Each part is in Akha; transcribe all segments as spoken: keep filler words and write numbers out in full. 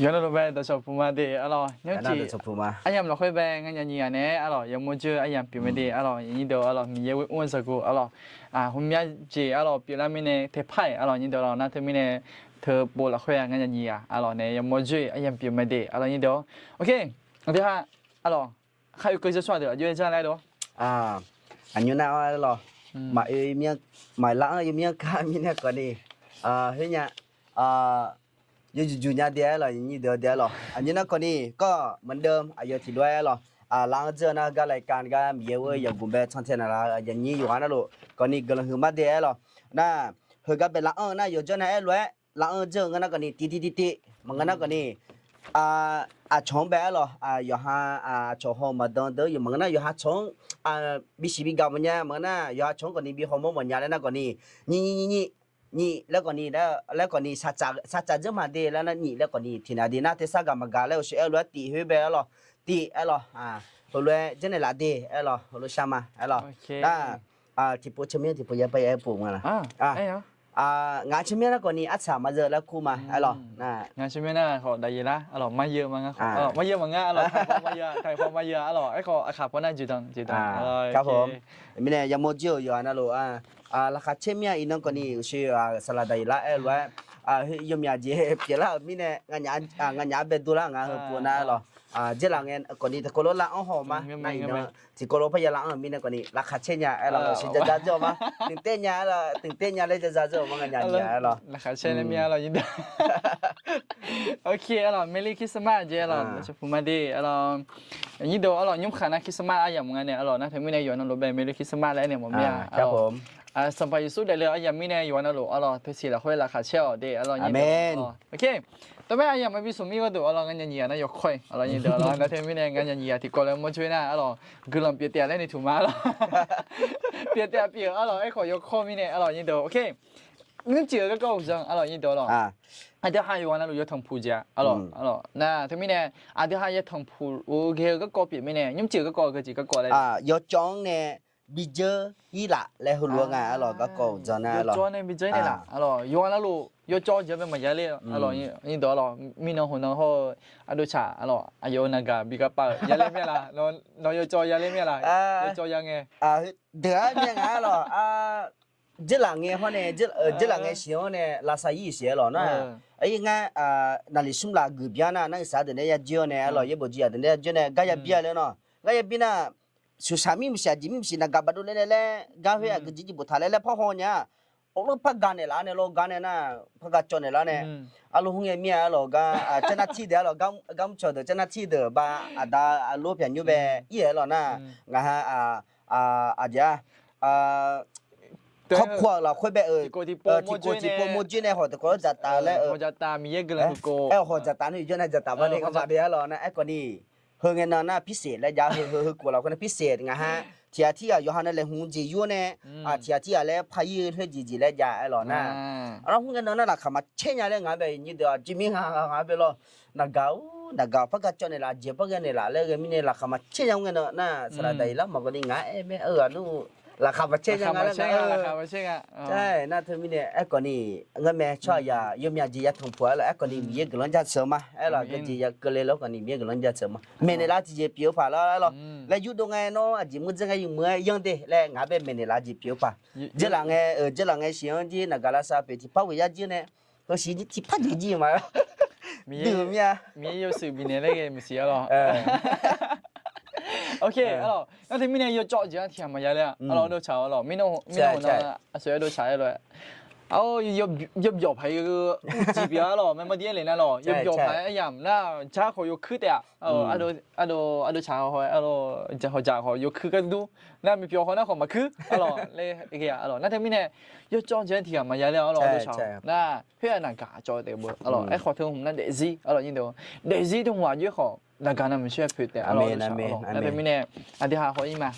Yawqnan lof bae dawqcawq puq ma de arlawq. Nymrcif aryamq lafkhoer bae ngar nya nyiq ghaq nae arlawq, yawmawr joer aryamq pyeuf mae de arlawq. Aqnyir deuq arlawq, Miqyaer ghoe mr-eu zaqguq arlawq, aqhmya jeq arlawq pyeuflar mirnae taepar-iq arlawq, nyir deuq arlawq. Nar teumirnae teu pov lafkhoer-aq ngar nya nyiq ghaq arlawq nae yawmawr joer aryamq pyeuf mae de arlawq, nyir deuq-awr. Ok, aqdui ha arlawq, khar oekeuv jawrshawr-aq deuq aqjox-aer janr laer dov. Aqnymr nar-awr arlawq, maqoe, maqlar-anr yawmyanr kar mirnae khawfni, khoernya yawjuq juq nya de arlawq, aqnyir deuq de arlawq. Aqnymr nar khawfni kawr maqdeuv aqyawf tiqlof-aer arlawq, lar-anr dzeur-eu nar gar รายการ gar Miqyaer ghoe yawqguq bae cantae naqlar aqyawf nyir yawqghaq navluf khawfni guiqlanq huiq ma de arlawq. Nar heugar bae lar-anr-eu nar yawqjawr nav-aer lof-aer lar-anr dzeur-eu ngeur nar khawfni tiv tiv tiv tiv maqngeur nar khawfni aqcawq-anr bae arlawq, yawqha aqcawq haw maqdan deuq yawq maqngeur nar yawqha cawq-anr bisiq bigaq mawfnya maqngeur nar yawqha cawq-anr khawfni bi hawmawr mawfnya laer nar khawfni nyif nyif nyif nyif nyif laer khawfni laer khawfni sartsaf dzeur ma de laer nar nyif laer khawfni tiqnav de nar tersar gaq maqgaq laer uqshoe aer-eu lof-aer tif khoer bae arlawq, tif arlawq, heulof-aer janrnaeq laf de arlawq, heulof shar ma arlawq. Nar tiqpov tser mir tiqpov ya par ya aer pov nga la. Ngaq tser mir nar khawfni arsaq maqzeu laer kur ma arlawq. Ngaq tser mir nar khawf daqyeq lar arlawq, maqyeu ma ngar khawf maqyeu ma ngar arlawq, taqpaw maqyeu arlawq, aerkhawf aqkhaq paw nar jeqdan jeqdan. Mirnae yawmawr joer-euq yawqha navluf, laqkhaq caer mir-a iqnan khawfni uqshoe saqlaq daqyeq lar aer-eu lof-aer, yawmyaq jeq pyeuflar-euq mirnae nganyaf-anr bae durlar nga heu pov nar arlawq. Dzeurlaf ngae khawfni tiqkawv lof lar-anr haw ma nar iqnan tiqkawv lof parya lar-anr-euq mirnae khawfni laqkhaq caer nya aer lawq, uqshoe jaja dzeur-eu ma. Tiqter nya aer lawq, tiqter nya laer jaja dzeur-eu ma nganyaf nya aer lawq. Laqkhaq caer nae mir-a lawq, nyir deuq. Ok arlawq, Merry Christmas jeq arlawq, dawqcawq puq ma de arlawq. Nyir deuq arlawq, nymrkhaq nar Christmas aryamq nga nae arlawq, nar teumirnae yawqnan lof bae Merry Christmas laer aernaeq mawf mir-a. Sanqpaq Yeqsur daefle-eu aryamq mirnae yawqnan lof arlawq teusiq lafkhoer laqkhaq caer-awq de arlawq, nyir deuq. Ok, teubae aryamq maqbi smq mir gharduq arlawq, ngar nya nyiq ghaq nar yawkawr-iq arlawq, nyir deuq arlawq. Nar teumirnae ngar nya nyiq ghaq tiqkawv laer mawr coer nar arlawq, guiqlanq pyeuf taef-a laer noeqtmq ma arlawq. Pyeuf taef-a pyeuf arlawq, aerkhawf yawkawr mirnae arlawq, nyir deuq. Ok, nymrcif-eu garkawv uqdzan arlawq, nyir deuq arlawq. Aqdui ha yawqha navluf yawtanq puq jeq-a arlawq. Nar teumirnae aqdui ha yawtanq puq-eu ghae-eu garkawv pyeuf mirnae nymrcif-eu garkawv geujeq garkawv laer yawcawv-anr nae bi dzeur-ir laf laer heulof-aer nga arlawq, garkawv uqdzan nar arlawq. Yawcawv nae bi dzeur-ir naeq laf arlawq, yawqha navluf yawcawv jeq-anr bae maqya ler arlawq, nyir deuq arlawq. Mirnan hawnan hawr-eu ardovtsaq arlawq, aqyawf-euq naqgaq bi garpav-euq ya ler mir-a laf, nawq yawcawv ya ler mir-a laf, yawcawv ya ngae deuq-ar mir-a nga arlawq. Dzeurlaf ngae hawr nae, dzeurlaf ngae siq-anr nae lavsav-ir siq arlawq nar, ngar naqliq smr laf geuf byan nar, nar-euq saq deuq nae ya jir-awr nae arlawq, yaerbof jir yaq deuq nae ya jir-awr nae gar ya bir-a ler nar, gar ya bir nar, shuqshaq mir maqsiq, aqjeq mir maqsiq, naqgaq baqdov ler nae laer gar khoer aqgeu jeq jir boftaq laer laer par haw nya-a. Awrlor par ga naeqlaf-awr nae lawr gar nae nar, par ga cawv naeqlaf-awr nae, arlawq hmr ngae mir-a arlawq gar, carnar tir deuq arlawq, gar mrcawq deuq carnar tir deuq ba, aqda arlor pyaq nymr bae ir-aer arlawq nar, ngaq ha aqjeq-a ครอบครัว-euq lafkhoer bae-eu tiqkawv tiqpov mawrjoer nae hawq tiqkawv-anr dzaqtaf laer-eu, aer hawq dzaqtaf nae yawjawr nae dzaqtaf ma ni kavaq de arlawq nar, aerkhawf ni heu ngae nan nar พิเศษ laer jav, heu heu khof lafkhoer nar พิเศษ ngaq ha, tiq ghaq tirghaq yawqha nae laeqhmq jeq yur-awr nae, tiq ghaq tirghaq laer par ir-eu khoer jeq jeq laer jav aer lawq nar, arlawq hmr ngae nan nar laqkhaq maqcaer nya laer ngaq-anr bae nyir deuq-aq, jir mir ha ngaq-anr bae lawr, naqgaq-or naqgaq par ga cawv naeqlaf, jeq par ghae naeqlaf laer ghae mirnae laqkhaq maqcaer nya ngae nan nar, saqlaq daqyeq lar maqgawv ni ngaq-aer aer mae, arlawq laqkhaq maqcaer nya nga laer nga-eu Nar teumirnae aerkhawf ni, ngeurmae tsawrhaqzaq yawmyaq jeq yatanq puq-aer lawq, aerkhawf ni Miqyaer guiqlanq jaceuq-eu ma. Aerlawq, aqgeu jeq ya keuvle lawr khawf ni Miqyaer guiqlanq jaceuq-eu ma. Maeqnaeq lar tiqjeq pyeuf-eu paq lawr, aerlawq, laer yurdov ngae nawr aqjeq muiqdzer ngae yawmuiq-aer yanr de laer ngaq-anr bae maeqnaeq lar jeq pyeuf-eu paq. Dzeurlaf ngae, dzeurlaf ngae siq-anr jir naqgaq lavsav pyeuf tiqpar ghoeq yar jir nae, heusiq jir tiqpar jeq jir-eu ma. Duimir-a. Miqyaer yawshuif bifnaeq laer ghae maqsiq arlawq. Ok, arlawq, nar teumirnae yawcawv jeq-anr tiqghaq maqya ler-a. Arlawq, ardov tsaq-awr lawq, mirnan hawq nan aqsoeq ardov tsaq-aer lof-aer, yawbyawq paq-aer uqjeq pyeuf-a lawq, maermawr dir-aer le nar lawq, yawbyawq paq-aer aryamq nar jar khawf yawkuir taef-a. Ardov tsaq haw-aer, hawdzaq khawf yawkuir gar dur, nar myavpyawq haw nar khawf maqkuir arlawq. Nar teumirnae yawcawv jeq-anr tiqghaq maqya ler-a arlawq, ardov tsaq-awr nar khoer-aq naqgaq cawv taef beu arlawq. Aerkhawf teu hmq nar daefzir arlawq, daefzir teu hmq aqjox-aer khawf naqgaq navmaqtser-aer poeq taef arlawq, ardov tsaq arlawq. Nar teumirnae aqdui ha haw-ir ma,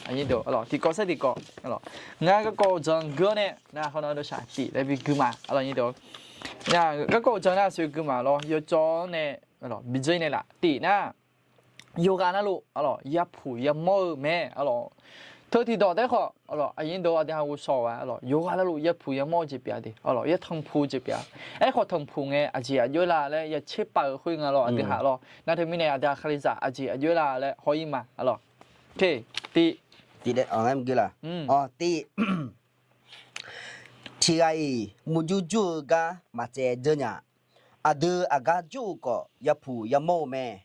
tiqkawv saer tiqkawv arlawq. Ngar garkawv dzan geur-awr nae nar hawr nan ardov tsaq tiq laer bi gui ma arlawq. Garkawv dzan nar aqsoeq gui ma lawr, yawcawv-anr nae bidzeur-ir naeq laf tiq nar, yawqghaq navluf, aqlawq, yapuq yamawr-eu mae, aqlawq. Teu tiqdawq taef-aer khawf, aqlawq, aqnyir deuq aqdui ha ghovshaw-eu-aq, aqlawq, yawqghaq navluf yapuq yamawr-eu jeq pyeuf-a de, aqlawq, yatanqpuq jeq pyeuf-a. Aerkhawf tanqpuq ngae aqjeq aqjox-aer la laer yatser pav-euq khoer nga lawr, aqdui ha lawr. Nar teumirnae aqdui ha kalizaq aqjeq aqjox-aer la laer haw-ir ma, aqlawq. Oke, tiq. Tiq daef-a, tiq. Tiq ghaq-iq murjur jur-eu gar maqtsaev dzeur nya. Aqdui aqgar jur-eu khawf yapuq yamawr-eu mae.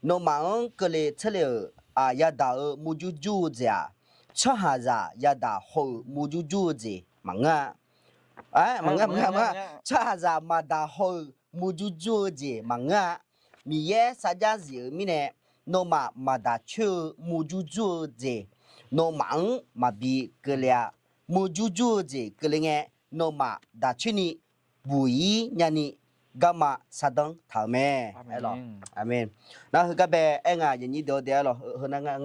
Nawmaf-anr keuvle tseurle-euq yadaq-euq murjur jur-eu jeq-aq, tsawrhaqzaq yadaq haw-euq murjur jur-eu jeq maqngeur-a. Maqngeur, maqngeur, maqngeur. Tsawrhaqzaq maqdaq haw-euq murjur jur-eu jeq maqngeur-a. Miqyaer sarjax zif-euq mirnae, nawmaf maqdaq coer-eu murjur jur-eu jeq, nawmaf-anr maqbi keuvle-a. Murjur jur-eu jeq keuvle ngae, nawmaf daq coer ni buq-ir nyani garma sardanr taq-euq mae. Aqmeq. Nar heugar bae aer nga, aqyuif aqnyir deuq-eu de-aer lawq, heu nar ngar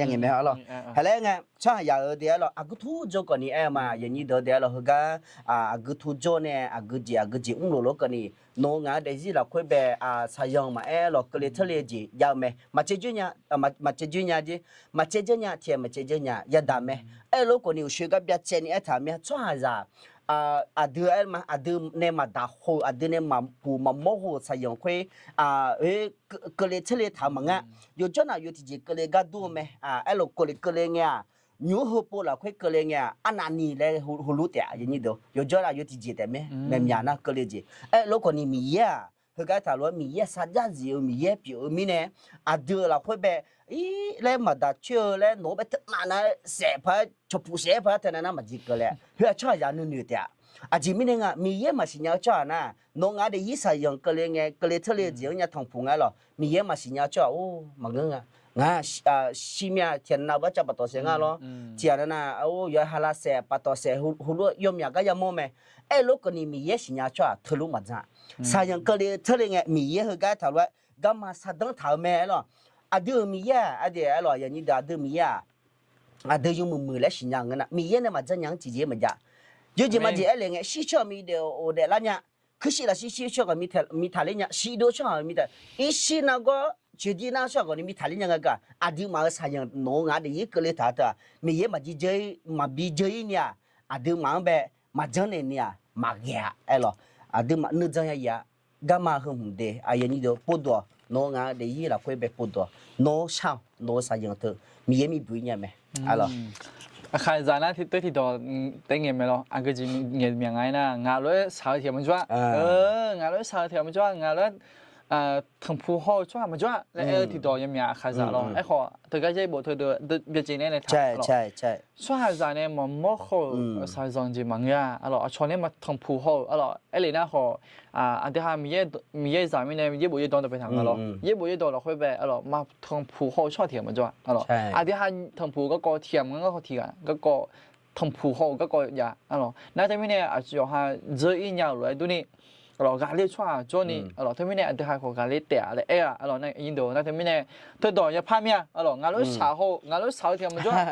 ya ngaeq mae-a lawq. Haqlaer aer nga, tsawrhaqzaq-euq de-aer lawq, aqgeu tur jawr khawf ni aer-eu ma, aqyuif aqnyir deuq-eu de-aer lawq, heugar aqgeu tur jawr nae aqgeu jeq aqgeu jeq mrlof lof khawf ni, nawq-eu ngaq-eu daefzir lafkhoer bae saqyanq maqaer lawq, keuvle tseurle jeq jav-eu mae. Maqtsaev dzeur nya, maqtsaev dzeur nya jer, maqtsaev dzeur nya tiq ghaq maqtsaev dzeur nya yadaq mae. Aer lof khawf ni uqshoe gar byacaevni aertaq mir-a, tsawrhaqzaq aqdui aer ma, aqdui nae maqdaq haw-eu, aqdui nae maqpuq maqmawr haw-euq saqyanq khoer, keuvle tseurle taq-eu maqngeur. Yawjawr naf yawtiqjeq keuvle gar dur-eu mae. Aerlof keuvle keuvle ngae-aq, nymq-mr heupov lafkhoer keuvle ngae-aq, arnavni laer heulof taef-a, yawjawr naf yawtiqjeq taef mae, maeqmyaq nar keuvle jeq. Aer lof khawf ni Miqyaer-aq, heugar taqlof-aer Miqyaer sarjax zif-eu Miqyaer pyeuf-eu mirnae, aqdui-euq lafkhoer bae ir laer maqdaq coer-eu laer nawq-anr bae teunav nav saef paq-aer cawqpuq saef-aer paq-aer teunav nar maqjeq keuvle. Heu-aq tsawrhaqzaq nuinoeq taef-a. Aqjeq mirnae nga, Miqyaer maqsiqnya-eu tsawrhaq nar, nawq-eu ngaq-eu daefzir saqyanq keuvle ngae, keuvle tseurle jeq-anr nya tanqpuq nga-aer lawq. Miqyaer maqsiqnya-eu tsawrhaq, or, maqngeur nga. Ngaq shir mir-a, tiq ghaq nav nav-eu barcav paftawf saef nga lawr. Tiq ghaq nav nav, or, yawqha lavsaef paftawf saef heulof yawmyaq gar yamawr mae. Aer lof khawf ni Miqyaer siqnya-eu tsawrhaq teulof maqdzaq. Saqyanq keuvle tseurle ngae, Miqyaer heugar taqlof-aer garma sardanr taq-eu mae-aer lawq. Aqdui-euq Miqyaer-aq, aqdui-aer lawq, aqyuif aqnyir deuq, aqdui Miqyaer-aq, aqdui yawmuiq muiq laer siqnya-euq ngeur nar, Miqyaer nae maqdzaq nya-anr tiqjeq maqjav. Yawjeq maqjeq aer le ngae, shir tsawrhaq miqdaef ghofdaef lar nya. Kuirshir lafshir shir-eu tsawrhaq miqtaq ler nya. Shif dov tsawrhaq miqtaq, irshir nargawr coeqdir nar tsawrhaq khawf ni miqtaq ler nya nga gaq. Aqduimaf-euq saqyanq nawq-eu ngaq-eu daefzir keuvle taq-eu teu-aq, Miqyaer maqbi dzeur-ir ni-aq, aqduimaf-anr bae maqjanr naeq ni-aq maqghae-a aer lawq. Aqduimaf nuijan ya yaf-a. Garma heu hmq de, aqyuif aqnyir deuq, povdov-awq. Nawq-eu ngaq-eu daefzir lafkhoer bae povdov-awq. Nawq-eu shar-awq, nawq-eu saqyanq teu Miqyaer mir buq-ir nya mae. Aqlawq. Aqkaqzaq nar teu tiqdawq taef ngaeq mae lawr. Aqgeu jeq ngaeq myaq nga-aer nar, ngaq lof-aer shaq-eu tiq ghaq maqjawr-a. Ngaq lof-aer shaq-eu tiq ghaq maqjawr-a. Ngaq lof-aer tanqpuq haw-eu tsawrhaq maqjawr-a laer aer-eu tiqdawq yamyaq aqkaqzaq lawr. Aerkhawf teugar yaerbof teudeuq byacaevni aer nae taq lawr. Tsawrhaqzaq nae maqmawr haw-euq saqzanq jeq maqngeur-a. Aqlawq, aqcawq nae maqtanqpuq haw-euq, aqlawq, aer le nar khawf, aqdui ha Miqyaer zaq mirnae yaerbof yaerdawq dawqpae taq nga lawr. Yaerbof yaerdawq lafkhoer bae, aqlawq, maqtanqpuq haw-eu tsawrhaq tiq ghaq maqjawr-a. Aqlawq, aqdui ha tanqpuq garkawv tiq ghaq maqngeur, garkawv tiq ghaq garkawv tanqpuq haw-euq garkawv jav, aqlawq. Nar teumirnae aqyawf ha dzeur-ir nya-euq lof-aer durni, aqlawq, ghaqler tsawrhaq jawrni, aqlawq, teumirnae aqdui ha khawf ghaqler taef-a laer aer-a, aqlawq, nar aqnyir deuq, nar teumirnae teudawq yapar mir-a, aqlawq, ngaq lof-aer shaq haw-eu, ngaq lof-aer shaq-eu tiq ghaq maqjawr-a,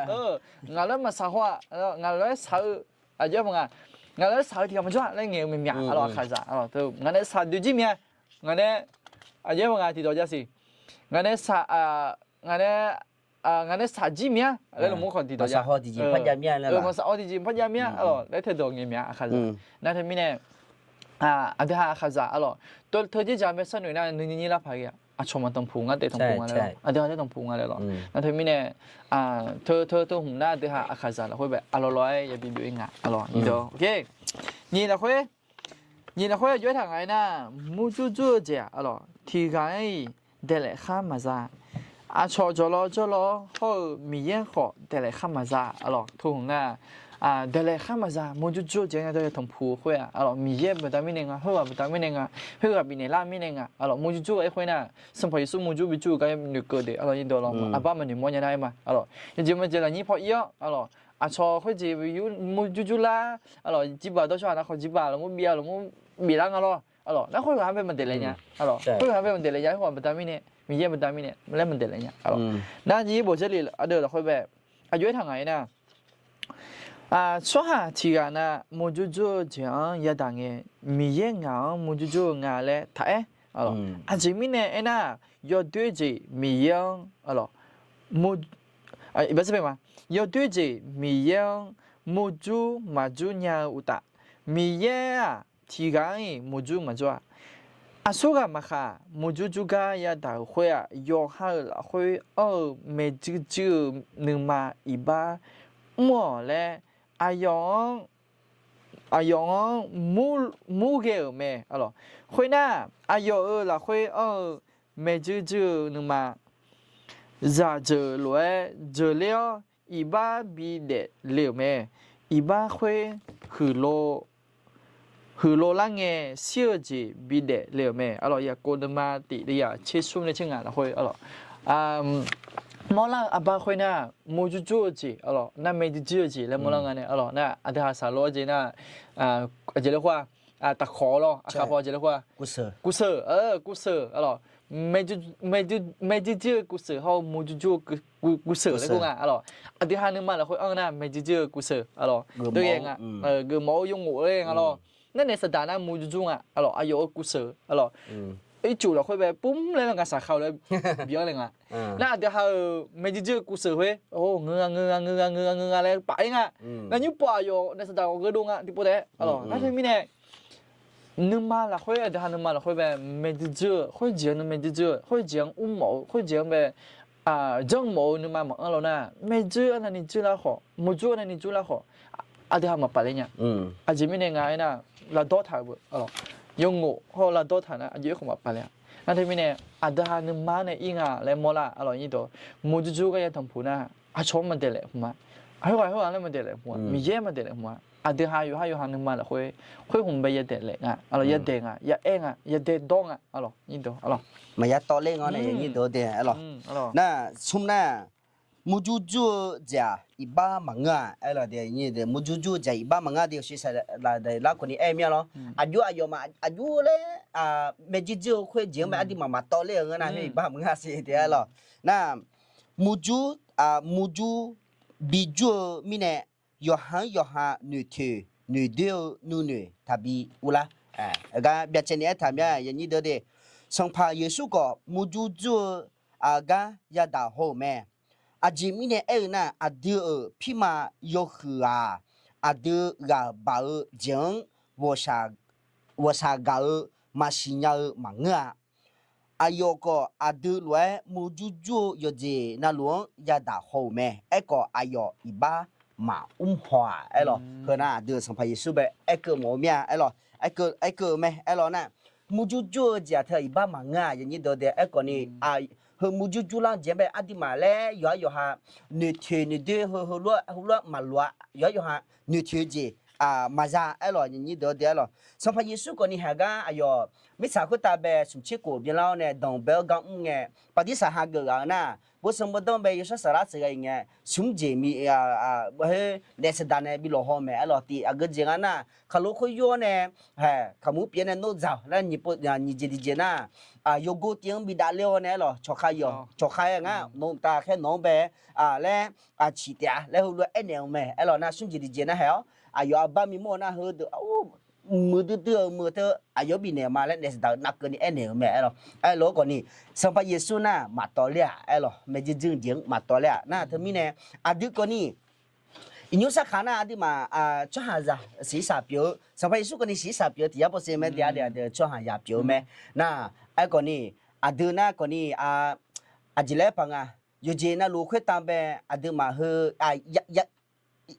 ngaq lof-aer maqshaq haw-a, ngaq lof-aer shaq-eu, aqjox-aer maqnga, ngaq lof-aer shaq-eu tiq ghaq maqjawr-a laer ngaeq-eu maqmyaq, aqlawq, aqkaqzaq, aqlawq, ngaq nae shaq doe jir mir-a, ngaq nae, aqjox-aer maqnga tiqdawq jasiq, ngaq nae shaq, ngaq nae, ngaq nae shaq jir mir-a laer lmqmr khawf tiqdawq jav, maqshaq haw tiqjeq maqpar jav mir-a, aqlawq, laer teudawq ngaeq mya, aqkaqzaq. Nar teumirnae aqdui ha aqkaqzaq, aqlawq, teu teu jir jaq bae sharnoeq nar nuinyir nyir lar paq ghae-a. Aqcawq maqtanqpuq ngar taef tanqpuq nga laer lawr, aqdui ha taef tanqpuq nga laer lawr. Nar teumirnae teu teu teu hmq nar aqdui ha aqkaqzaq lafkhoer bae aqlawq lawq-aer yabi byov-ir nga, aqlawq, nyiq lafkhoer, nyiq lafkhoer aqjox-aer taq ngaq-aer nar, murjur jur-eu jeq-aq, aqlawq, tiq ghaq-aer-iq daeqlaef khar maqza. Aqcawq jawqlawv jawrlawv-awr hawr-eu Miqyaer khawf daeqlaef khar maqza, aqlawq, teu hmq nar, daeqlaef khar maqza, murjur jur-eu jeq nga, tanqpuq khoer-aq, aqlawq, Miqyaer baqda mirnae nga, khoerghaq baqda mirnae nga, khoerghaq bifnaeq lar mirnae nga, aqlawq, murjur jur-eu aer khoer nar, Sanqpaq Yeqsur murjur bijur-eu gar noeqkeuv de, aqlawq, nyiq dawq lawq, aqbar maqnoeq mawr nya nar-aer ma, aqlawq, yawjeq maqjeq lafnyir paw ir-awr, aqlawq, aqcawq khoerjeq murjur jur lar, aqlawq, jirbaq dawrcawq-aq nar khawf jirbaq lafmur bif-a, lafmur bif lar nga lawr, aqlawq, nar khoerghaq-anr bae maqdaeqlaef nya, aqlawq, khoerghaq-anr bae maqdaeqlaef nya, khoerghaq baqda mirnae, Miqyaer baqda mirnae laer maqdaeqlaef nya, aqlawq. Nar nyiq bof jarlif ardeuv lafkhoer bae aqjox-aer taq ngaq-aer nar, tsawrhaq tiq ghaq na murjur jur-eu jeq-anr yadaq ngae, Miqyaer ngaq-anr murjur jur-eu nga laer taq-aer, Aqjeq mirnae aernar, yawdoer jeq Miqyaer-anr, yawdoer jeq Miqyaer-anr murjur maqjur nya-eu uqtaf, Miqyaer-aq tiqghaq-anr-iq murjur maqjur-a. Aqsurghaq maqkhaq murjur jur gar yadaq-euq khoer-aq, yawqha-euq lafkhoer anr-eu maeqjuir juir-eu nuima iqbax mr-awq laer, aqyawf-anr aqyawf-anr mur ghae-euq mae. Khoernar, aqyawf-euq lafkhoer anr-eu maeqjuir juir-eu nuima zaqjeuq lof-aer jeuqler-awr, iqbax bidaef le-euq mae. Iqbax khoer huiqlo lar ngae, shir-eu jeq bidaef le-euq mae. Arlawq, Yaqkov nuima tiq liyaq tser smr nae tser ngaq lafkhoer arlawq, mawrlar-eu arbar khoernar, murjur jur-eu jeq arlawq, nar maeqjuir juir-eu jeq laer mawrlar nga nae arlawq, nar aqdui haq saqlo-aer jeq nar, aqjeq laer khoer-aq, taqkawq lawr, aqkaq paw jeq laer khoer-aq, kuvseuq, kuvseuq arlawq, maeqjuir juir-eu kuvseuq hawr-eu murjur jur-eu kuvseuq laer kur nga arlawq. Aqdui haq nuima lafkhoer anr nar maeqjuir juir-eu kuvseuq arlawq, ghae nga, geufmawf-eu yawngof laer nga lawr. Nar naef saqdaq nar murjur jur nga arlawq, aqyawf-euq kuvseuq arlawq. Ircuf lafkhoer bae pumr laer ngaq saqkhav-eu laer bi-anr le nga. Nar aqdui haq-euq maeqjuir juir-eu kuvseuq khoer, ngeur nga ngeur nga ngeur nga ngeur nga ngeur nga laer paf-ir nga. Nar nymr pov aqyawf naef saqdaq ghawq gheudov nga tiqpov taef-aer arlawq. Nar teumirnae nuima lafkhoer, aqdui haq nuima lafkhoer bae maeqjuir juir-eu khoerjeq-anr nuima maeqjuir juir-eu khoerjeq-anr mrmawf-eu khoerjeq-anr bae janrmawf-eu nuima maqanr lawq nar, maeqjuir arnavni juir lar khawf, murjur arnavni juir lar khawf, aqdui haq maqpaf ler nya. Aqjeq mirnae nga aernar, lavdawr taq-euq beu arlawq, yawngof hawr-eu lavdawr taq nar aqjeq-aer khawf maqpaf ler-a. Nar teumirnae aqdui haq nuima-anr nae ir nga laer mawrlar arlawq, nyir dawq murjur jur gar ya tanqpuq nar, aqcawq-anr maqdaeqlaef hmq-a, khoerghaq khoerghaq laer maqdaeqlaef hmq-a, Miqyaer maqdaeqlaef hmq-a. Aqdui haq yawqhar yawqha nuima lafkhoer khoer hmq bae yadaeq laef nga arlawq, yadaeq nga, ya'aer nga, yadaeq dawr nga arlawq, nyir dawq arlawq. Maqya tawv ler nga nae nyir dawq-eu dae arlawq. Nar smr nar, murjur jur-eu jeq-aq iqbax maqngeur-a aerlawq, murjur jur-eu jeq-aq iqbax maqngeur-a de, shir saqlaq daeq lar khawf ni aer mir-a lawr. Aqjox aqyawf maq aqjox laer, maeqjuir juir-eu khoerjeq-anr bae aqduimaf maqtawv ler-euq ngeur nar, khoer iqbax maqngeur-a siq de arlawq. Nar murjur, murjur bijur-eu mirnae, yawqha-anr yawqha noeqtoeq noeqdoer-eu nuinoeq taqbi uvlar. Gar byacaevni aertaq mya, yanyir deuq de, Sanqpaq Yeqsur khawf murjur jur-eu gar yadaq haw-euq mae. Aqjeq mirnae aer-eu nar, aqdui-euq pirma yawhuiq-aq, aqdui ghaq baq-eu jeq-anr ghawqshaq gaq-eu maqsiq nya-eu maqngeur-a. Aqyawf khawf aqdui lof-aer murjur jur-eu yawqjeq navluf-anr yadaq haw-euq mae. Aerkhawf aqyawf iqbax maqmr haw-aq aerlawq. Heu nar aqdui-euq Sanqpaq Yeqsur bae aerkeuv mawf-eu mir-a aerlawq. Aerkeuv-eu mae aerlawq nar, murjur jur-eu jeq-aq teu iqbax maqngeur-a, yanyir deuq de. Aerkhawf ni, heu murjur jurlar-eu jeq-anr bae aqduimaf laer yawqha yawqha noeqtoeq noeqdoer heu heulof-aer maqloq-a, yawqha yawqha noeqtoeq-eu jeq maqza aerlawq, yanyir deuq de aerlawq. Sanqpaq Yeqsur khawf ni haiq gar aqyawf mirtsaq khoertav bae smq tser khof byanlar-awr nae danqbae-awr gar mr ngae, paqdirsaq hageuf ghaq-eu nar, bawrsanr bawrdanr bae yawshawr saflar sheuqghae-iq ngae, smq jeq mi, khoer naef saqdaq nae bi lawqhaw mae aerlawq. Tiq aqgeu jeq nga nar, khaqlo khoer yur-awr nae, kaqmur pyeuf-awr nae nawr dzaq-awq laer nyiq jeq tiq jeq nar, yawgor tiv-anr bi davler-awr nae aerlawq, cawqkhav yawq cawqkhav-aer ngar nawq-euq mqtav khaer nawq-anr bae laer ciq taef-a laer heulof-aer aernaeq-eu mae aerlawq nar, smr jeq tiq jeq nar haeq-awr aqyawf arbar mirmawr-eu nar heudeuq muiqdui dui-euq meuq teu aqyawf bifnaeq ma laer naef saqdaq-eu navkeuvni aernaeq-eu mae aerlawq. Aerlof-aer khawf ni, Sanqpaq Yeqsur nar maqtawv ler-aq aerlawq, maeqjuir juir jeq-anr maqtawv ler-aq nar teumirnae, aqdui khawf ni iqnymr sarkaq nar aqduimaf tsawrhaqzaq shiqshaq pyeuf-eu, Sanqpaq Yeqsur khawf ni shiqshaq pyeuf-eu tiq yar bawse mae, daef-a daef-a daef-eu tsawrhaqzaq pyeuf-eu mae. Nar aerkhawf ni, aqdui nar khawf ni, aqjeq laer paq nga, yawqjeq navluf khoertav bae aqduimaf heu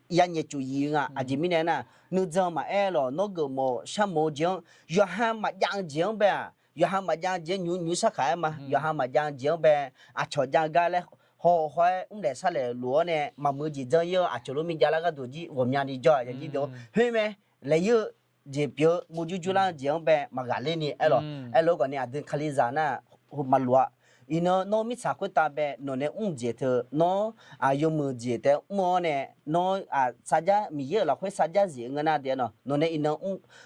yanyaeq cof yif-eu nga. Aqjeq mirnae nar, nuijan maqaer lawq, nawr geufmawf sharmawf-eu jeq-anr, yawqha maqjav-eu jeq-anr bae-aq, yawqha maqjav-eu jeq-anr nymr nymr sarkaq-aer ma, yawqha maqjav-eu jeq-anr bae aqcawq jav gar laer haw haw-aer mrlaeq sarlaeq lof-awr nae maqmuiq-eu jeq janr-ir-awr aqcawq lof mir javlar gharduq jir ghawqmyani jawr-a, yaqjir deuq-or khoer mae. Laeq-ir-eu jeq pyeuf-eu murjur jurlar-eu jeq-anr bae maqghaq lerni aerlawq. Aerlof-aer khawf ni aqdui kalizaq nar maqloq-a. Iqnan nawr mirtsaq khoertav bae nawq nae mr-eu jeq teu nawr yawmuiq jeq taef-aer mr-awr nae, nawr sarjar Miqyaer-euq lafkhoer sarjar zif-eu ngeur nar de aerlawq, nawq nae iqnan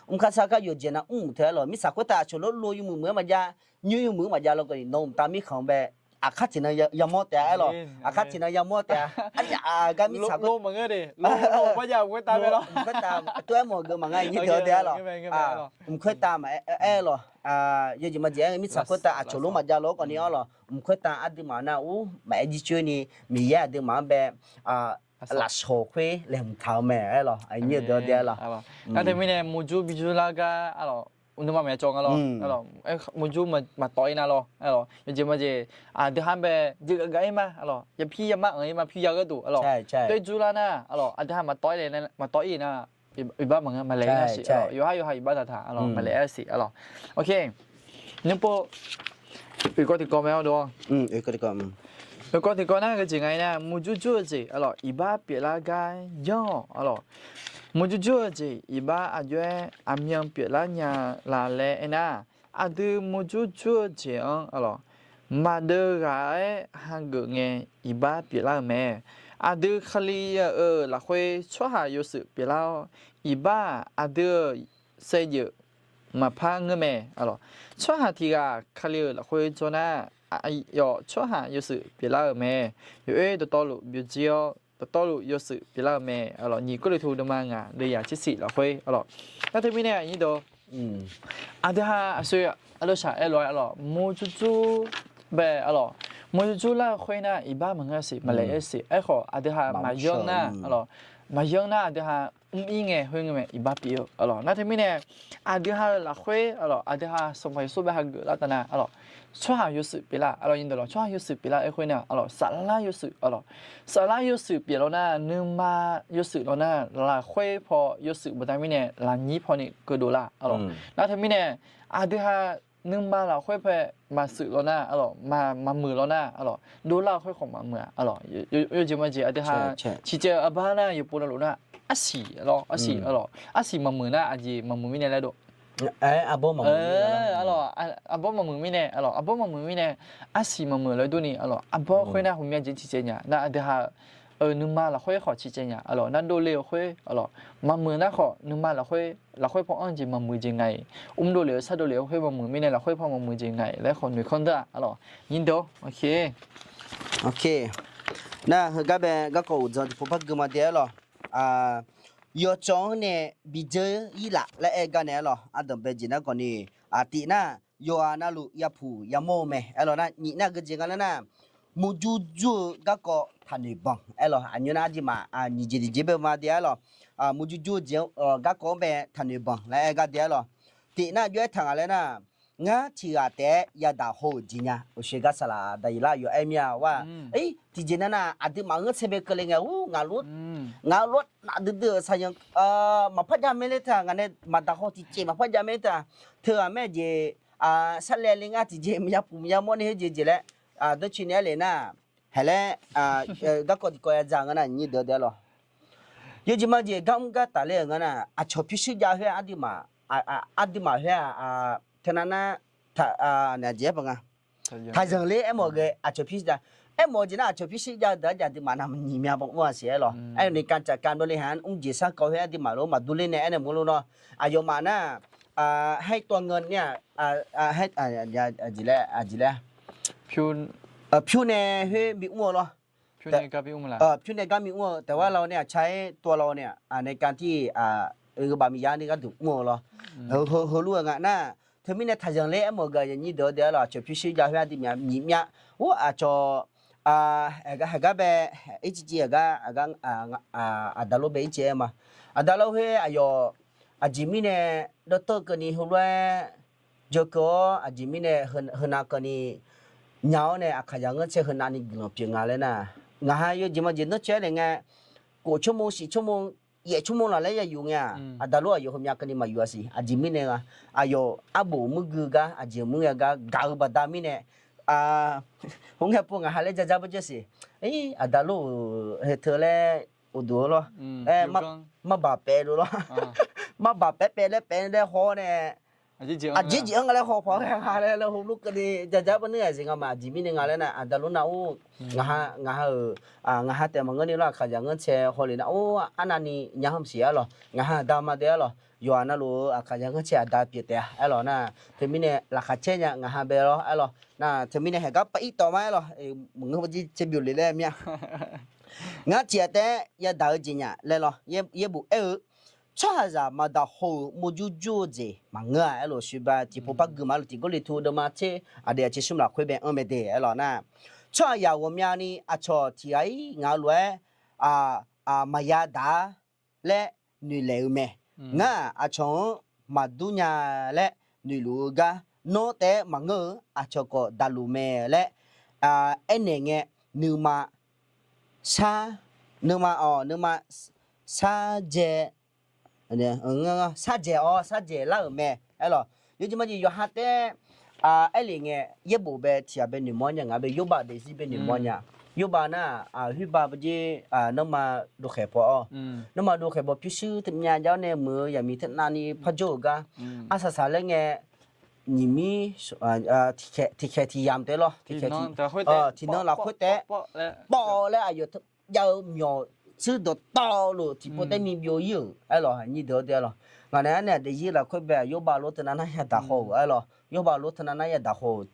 mr khar sar gar yawqjeq nav mr-euq teu aerlawq, mirtsaq khoertav aqcawq lof lo yawmuiq muiq-aer maqjav, nymr yawmuiq-aer maqjav law khawf ni nawq-euq mqtav mirkhanq bae aqkar tiqnan yamawr taef-a aerlawq. Aqkar tiqnan yamawr taef-a. Aryaf gar mirtsaq khoertav maqngeur de. Mq khoertav tov-aer mawf-eu geuf maqnga nyir deuq-a taef aerlawq. Mq khoertav maqaer aerlawq. Yawjeq majeq aer-eu mirtsaq khoertav aqcawq lof maqjav lof-aer khawfni aerlawq. Mq khoertav aqduimaf nar ur maqaer jircoer ni Miqyaer aqduimaf-anr bae lafshawq khoer laeqhmq taq-eu mae aerlawq. Nyir deuq-a taef aerlawq. Nar teumirnae murjur bijur lar gar aerlawq. Nuima maeq cawv nga lawr. Murjur maqtawv-ir nar lawr aerlawq. Yawjeq majeq aqdui ha bae jeqgaf gaf-ir ma aerlawq. Yapir yamar anq-ir ma pyur ya gharduq aerlawq. Doer jur lar nar aerlawq, aqdui ha maqtawv-ir le maqtawv-ir nar, iqbax maqngeur maqlaeq-ir nar siq aerlawq. Yawqhar yawqha iqbax taqtaq aerlawq maqlaeq-ir siq aerlawq. Nymrpov oeqkawv tiqkawv mae-awr dov-awr, oeqkawv tiqkawv nar geujeq nga-ir nar murjur jur-eu jeq aerlawq iqbax pyeuflar gar yanr-awq aerlawq. Murjur jur-eu jeq iqbax aqjox-aer aqmyan pyeuflar nya laf laer aernar, aqdui murjur jur-eu jeq-anr aerlawq maqdeuv ghaq-aer hageuf ngae iqbax pyeuflar-eu mae. Aqdui Kali-euq lafkhoer tsawrhaq yawshuif pyeuflar-awr, iqbax-aq aqdui-euq saevdzeuf maqpar ngeur mae aerlawq. Tsawrhaq tiq ghaq Kali-euq lafkhoer jawr nar, aqyawf tsawrhaq yawshuif pyeuflar-euq mae. Yawoer dawqtawvluf byovjir-awr dawqtawvluf yawshuif pyeuflar-eu mae aerlawq. Nyiq Gawrliqtu deuvma ngaq deuvyaq tsersiq lafkhoer aerlawq. Nar teumirnae aqnyir deuq aqdui ha aqsur ardawr shaq aerlof-aer aerlawq murjur jur bae aerlawq murjur jur lar-eu khoer nar iqbax maqngeur siq maqlaeq-ir siq. Aerkhawf aqdui ha maqyanr nar aerlawq maqyanr nar aqdui ha mr-ir ngae khoer ngeur mae iqbax pyeuf-eu aerlawq. Nar teumirnae aqdui ha-euq lafkhoer aerlawq aqdui ha sanqpaq yawsur bae hageuf lar taf nar aerlawq tsawrhaq yawshuif pyeuflar aerlawq. Nyiq deuq lawq tsawrhaq yawshuif pyeuflar-eu khoer nar aerlawq saflar yawshuif aerlawq saflar yawshuif pyeuf lawq nar nuima yawshuif lawq nar lafkhoer paw yawshuif baqda mirnae lafnyir pawni keuvdov lar aerlawq. Nar teumirnae aqdui ha nuima lafkhoer paw maqshuif lawq nar aerlawq maqmuiq lawq nar aerlawq dovlar-eu khoer khawf maqmuiq-a aerlawq. Yawjeq majeq aqdui ha ciqcaev-eu arbar nar yawpov navluf nar arsiq lawr arsiq aerlawq arsiq maqmuiq nar aqjeq maqmuiq mirnae laer dov aerlawq arbawr maqmuiq mirnae aerlawq arbawr maqmuiq mirnae arsiq maqmuiq laer durni aerlawq arbawr khoer nar ghawqmya jeq ciqcaev nya nar aqdui ha-euq nuima lafkhoer khawf ciqcaev nya aerlawq nar dovle-eu khoer aerlawq maqmuiq nar khawf nuima lafkhoer lafkhoer paw anr jeq maqmuiq jeq nga-iq mr dovlef-eu sar dovlef-eu khoer maqmuiq mirnae lafkhoer paw maqmuiq jeq nga-iq laer khawf noeqkanr deur-a aerlawq. Nyiq deuq-awr, nar heugar bae garkawv uqdzan tiqpov par gui ma de aerlawq. Yawcawv-anr nae bidzeur-ir laf laer aer gar nae aerlawq ardanq bae jeq nar khawfni tif nar yawqghaq navluf yapuq yamawr-eu mae aerlawq nar nyiq nar geujeq nga laer nar murjur jur-eu garkawv taqnoeq banq aerlawq aqnymr nar aqduimaf nyiq jeq tiqjeq bae ma de aerlawq. Murjur jur-eu jeq-anr garkawv-anr bae taqnoeq banq laer aer gar de aerlawq. Tif nar jov-aer taq nga laer nar ngar tiq ghaq taef-aer yadaq haw-euq jeq nya uqshoe gar saqlaq daqyiq lar yawf aer mir-a war. Tiqjeq nar nar aqduimaf ngeurtsae bae keuvle ngae ur ngaq lof ngaq-eu lof naf duidui-euq saqyanq maqpar jav mae ler teu-aq ngaq nae maqdaq haw tiqjeq maqpar jav mae ler teu-aq teughaq mae jeq sarlaev le ngar tiqjeq maqya puq maqya mawr ni heu jeq jeq laer dawrcoeni aer le nar haeq laer garkawv tiqkawv yadzaq nga nar nyiq deuq-a de aerlawq. Yawjeq majeq gar mr gar tafler-euq nga nar aqcawq pyurshuir jav khoer-aq aqduimaf khoer-aq teunav nar aqjeq aer paq nga. Taqzanq ler aermawf ghae aqcawq pyurshuir jav aermawf-eu jeq nar aqcawq pyurshuir jav-eu deuq-aq aqduimaf navmaqnyiq mya baw mr-a siq aerlawq. Aernae kan tsaf kan dovle haq-anr mr jeq sar kawv khoer aqduimaf lof maqdur ler nae aernae mr lof nawr aqyawfmaf nar haer tawv ngeur nar-aq, jeq laer aqjeq laer pyur nae khoer bi mr-eu lawr. Pyur nae gar bi mr-eu taef-aer law nae aqcar-aer tawv law nae aqnae kan tir-aq, baf miqya ni gharduq mr-eu lawr. Heulof-aer nga nar, teumirnae taqzanq ler aermawf-eu gaq nyir deuq-a de aerlawq, aqcawq pyurshuir jav khoer aqduimaf nyiq myav ur aqcawq haeqgar bae ircivciv aqgar aqdaqlof bae ircivciv aer ma. Aqdaqlof khoer aqyawf aqjeq mirnae dawrtawv keuvni heulof-aer jawrkeuv-awr aqjeq mirnae heunav keuvni nya-awr nae aqkaqzaq ngeurtsae heunav ni guiqlanq pyeuf nga laer nar, ngaq ha yawjeq majeq neur caer naeq ngae, kof tsawrmov shif tsawrmov yaef tsawrmov laf laer ya yuf ngae-aq, aqdaqlof aqyawf heumyav keuvni maqyuf-a siq. Aqjeq mirnae nga, aqyawf arbof muir gui gar aqjeq muir gha gar gaq-eu baqda mirnae, khoerngae pov ngaq ha laer jaja bawr jawr siq. Aqdaqlof-euq heu teu laer uqduq-eu lawr, marbaq paef dov lawr, marbaq paef paef laer paef laer haw-awr nae Aqjeq jeq-anr nga laer haw paq-aer nga laer laer heulof keuvni jaja baqnuir-aq jeq nga ma. Aqjeq mirnae nga laer nar, aqda lor nar or, ngaq ha, ngaq ha-euq, ngaq ha taef maqngeur ni lor, aqkaqzaq ngeurcae hawle nar or, arnavni nya hmq siq aer lawq. Ngaq ha aqda ma de aer lawq. Yawqha navluf-eu aqkaqzaq ngeurcae aqda pyeuf taef-a aer lawq nar, teumirnae laqkhaq caer nya ngaq ha bae lawr aer lawq. Nar teumirnae haeqgar pav ir tawf ma aer lawq. Maqngeur bawrjir caer byov le laer mir-a. Ngar tiq ghaq taef-aer yadaq-eu jeq nya laer lawr. Yaerbof aer-eu, tsawrhaqzaq maqdaq haw-euq murjur jur-eu jeq maqngeur-a aer lawq. Shoeba tiqpov par gui ma aer lawq. Tiqgawrliqtu deuvma tser aqdui aqtser smr lafkhoer bae anr mae de aer lawq nar, tsawrhaqzaq ghawqmyani aqcawq tiq ghaq-ir ngaq-eu lof-aer maqya daq-a laer noeqlaeq-eu mae. Ngar-aq aqcawq-anr maqdur nya laer noeqluf-eu gar, nawr taef-aer maqngeur-eu aqcawq khawf daqluf mae laer aernaeq ngae, nuima sar, nuima awq nuima sardzae, sardzaeq-awr sardzaeq lar-euq mae aer lawq. Yawjeq majeq yawqha taef-aer aerlef ngae, yaerbof bae tiq ghaq bae noeqmawr nya, ngaq bae Yorbav daefzir bae noeqmawr nya. Yorbav nar-aq, Khoerbav bawrjir nanrma dovkhaeq paw-awr, nanrma dovkhaeq paw pyurshuir teunya jav-awr nae muiq-eu yaqmiq teunav ni parjawr-euq gar, arsaq saq laer ngae, nyiq mir tiqkhaeq tiq yamq taef lawr, tiqkhaeq tiqnan lafkhoer taef-aer pawv laer aqyawf jav-eu myawq tsuir dawqtawvluf tiqpov taef-aer ni byov-ir-euq aer lawq. Nyir deuq-awr de aer lawq. Ngaq nae arnaeq daefzir lafkhoer bae-aq Yorbav lof teunav nar yadaq haw-euq aer lawq. Yorbav lof teunav nar yadaq haw-euq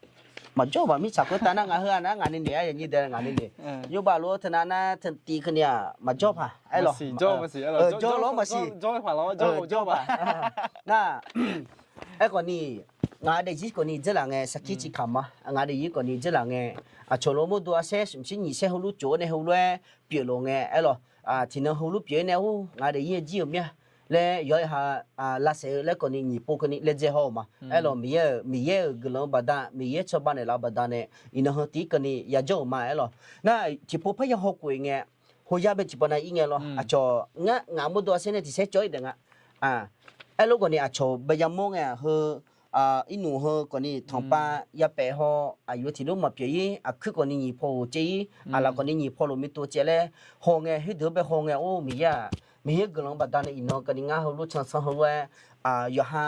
maqjawr-eu baq mirtsaq khoertav nar ngaq heu-aq nar ngaq ni naeq-aer yanyir dae ngaq ni naeq. Yorbav lof teunav nar teutiv keuvni-aq maqjawr paq aer lawq. Jawr lof-aer maqsiq. Jawr paq. Nar aerkhawf ni, ngaq daefzir khawf ni dzeurlaf ngae sarkir civ kamq ma. Ngaq daefzir khawf ni dzeurlaf ngae, aqcawq lof mawrdo arsaer smqshir nyiq saer heulof cof-awr nae heulof-aer pyeuflof ngae aer lawq. Tiqnan heulof pyeuf-aer nae or ngaq daefzir-eu jir-euq mir-a laer yawqha-euq ha lavsaef-eu laer khawf ni nyiq pov keuvni laejae haw-euq ma. Aer lawq, Miqyaer-euq, Miqyaer-euq guiqlanq-eu baqda, Miqyaer cawba naeqlaf-eu baqda nae iqnan heu tiv-ir keuvni yajawr-euq ma aer lawq. Nar tiqpov parya hawkhof-eu ngae, hoya bae tiqpov nav ir ngae lawr. Aqcawq ngar ngaq mawrdo arsaer nae tiq saer cawv-ir daef nga. Aerlof khawf ni aqcawq bae yamawr ngae-aq heu, irnmq heu khawf ni tanqpav yapaef haw, aqyawf tiqlof maqpyeuf-ir, aqkuir khawf ni nyiq paw ghof caev-ir, aqlaf khawf ni nyiq paw loq mi tov caev laer haw ngae, khoerdeuq-anr bae haw ngae or Miqyaer-aq, Miqyaer guiqlanq-eu baqda nae iqnan keuvni ngar heulof cansanr heulof-aer yawqha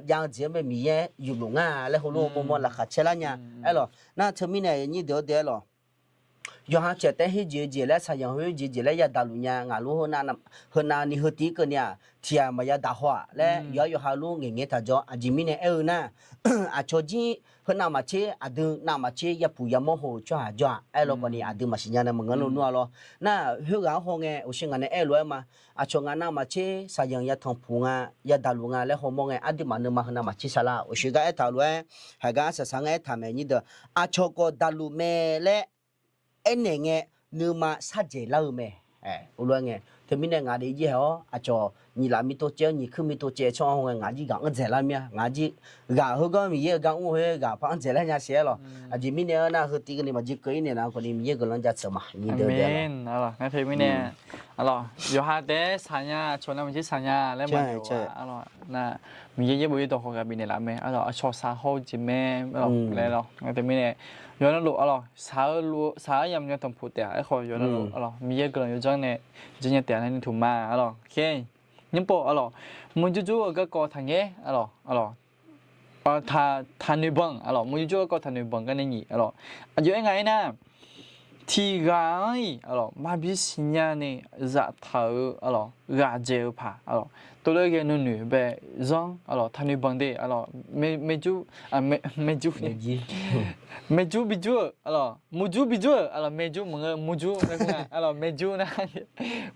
jav-eu jeq-anr bae Miqyaer yufluf nga laer heulof-aer mawrmawr laqkhaq caer lar nya aer lawq. Nar teumirnae nyir deuq-awr de aer lawq. Yawqha tiq ghaq taef-aer khoerjeq-eu jeq laer, shaqzanq khoerjeq-eu jeq laer yadaq luf nya, ngaq lof heunav ni heu tiv-ir keuvni-aq tiq ghaq maqya daq haw-aq laer yawqha yawqha lof ngaeqngae taq jawr. Aqjeq mirnae aer-eu nar, aqcawq jir heunav maqtser, aqdui navmaqtser yapuq yamawr haw-euq tsawrhaq jawr-aq aer lawr khawf ni aqdui maqsiq nya nae maqngeur lo nmr-a lawr. Nar khoerghaq-anr haw ngae, uqshoe ngaq nae aer-eu lof-aer ma, aqcawq ngaq navmaqtser shaqzanq ya tanqpuq nga, yadaq luf nga laer hawmawr ngae, aqduimaf nuima heunavmaqtser sharlar. Uqshoe gar aertaq-eu lof-aer, haiq gar arsaq saq-anr aertaq mae nyir deuq, aqcawq khawf daqluf mae laer aernaeq ngae, nuima sardzaeq lar-eu mae. Uvlof-aer ngae, teumirnae ngaq daefzir haeq-awr aqcawq nyiq laf mi tov caev-awr nyiq kuir mi tov caev tsawrhaq haw ngae, ngaq jir ghaq anr dzaeqlar mir-a. Ngaq jir ghaq heugar Miqyaer-eu gar mr-eu khoer ghaq par anr dzaeqlar nya siq aer lawq. Aqjeq mirnae aer nar, heu tiv keuvni maqjir keuv-ir naeqlaf khawf ni Miqyaer guiqlanq jaceuq ma. Ngar teumirnae, arlawq, yawqha taef-aer saqnya, aqcawq navmaqtser saqnya laer maqnoeq-a. Arlawq, nar Miqyaer yaerbof yaerdawq khawf ghaq bifnaeq laf mae. Arlawq, aqcawq saqhaw-eu jeq mae. Arlawq, laer lawq. Ngar teumirnae yawqha navluf arlawq, saq-eu yamq nya tanqpuq taef-a. Aerkhawf yawqha navluf arlawq, Miqyaer guiqlanq yawdzanr nae janrnya taef-a laer nuitmq ma. Arlawq, nymr pov arlawq, murjur jur-eu garkawv taqngaer arlawq, arlawq, taqnoeq banq arlawq, murjur jur-eu garkawv taqnoeq banq gar nae nyiq arlawq. Aqjox-aer nga aernar, tiq ghaq-anr-iq arlawq maqbi siqnya ni zaftaq-eu arlawq ghaq dzaeq-eu paq arlawq, tov lof-aer ghae nuinoeq bae zanr arlawq, taqnoeq banq de arlawq, maerjur, maerjur, maerjur bijur-euq arlawq, murjur bijur-euq arlawq, maerjur maqngeur murjur, arlawq, maerjur nar,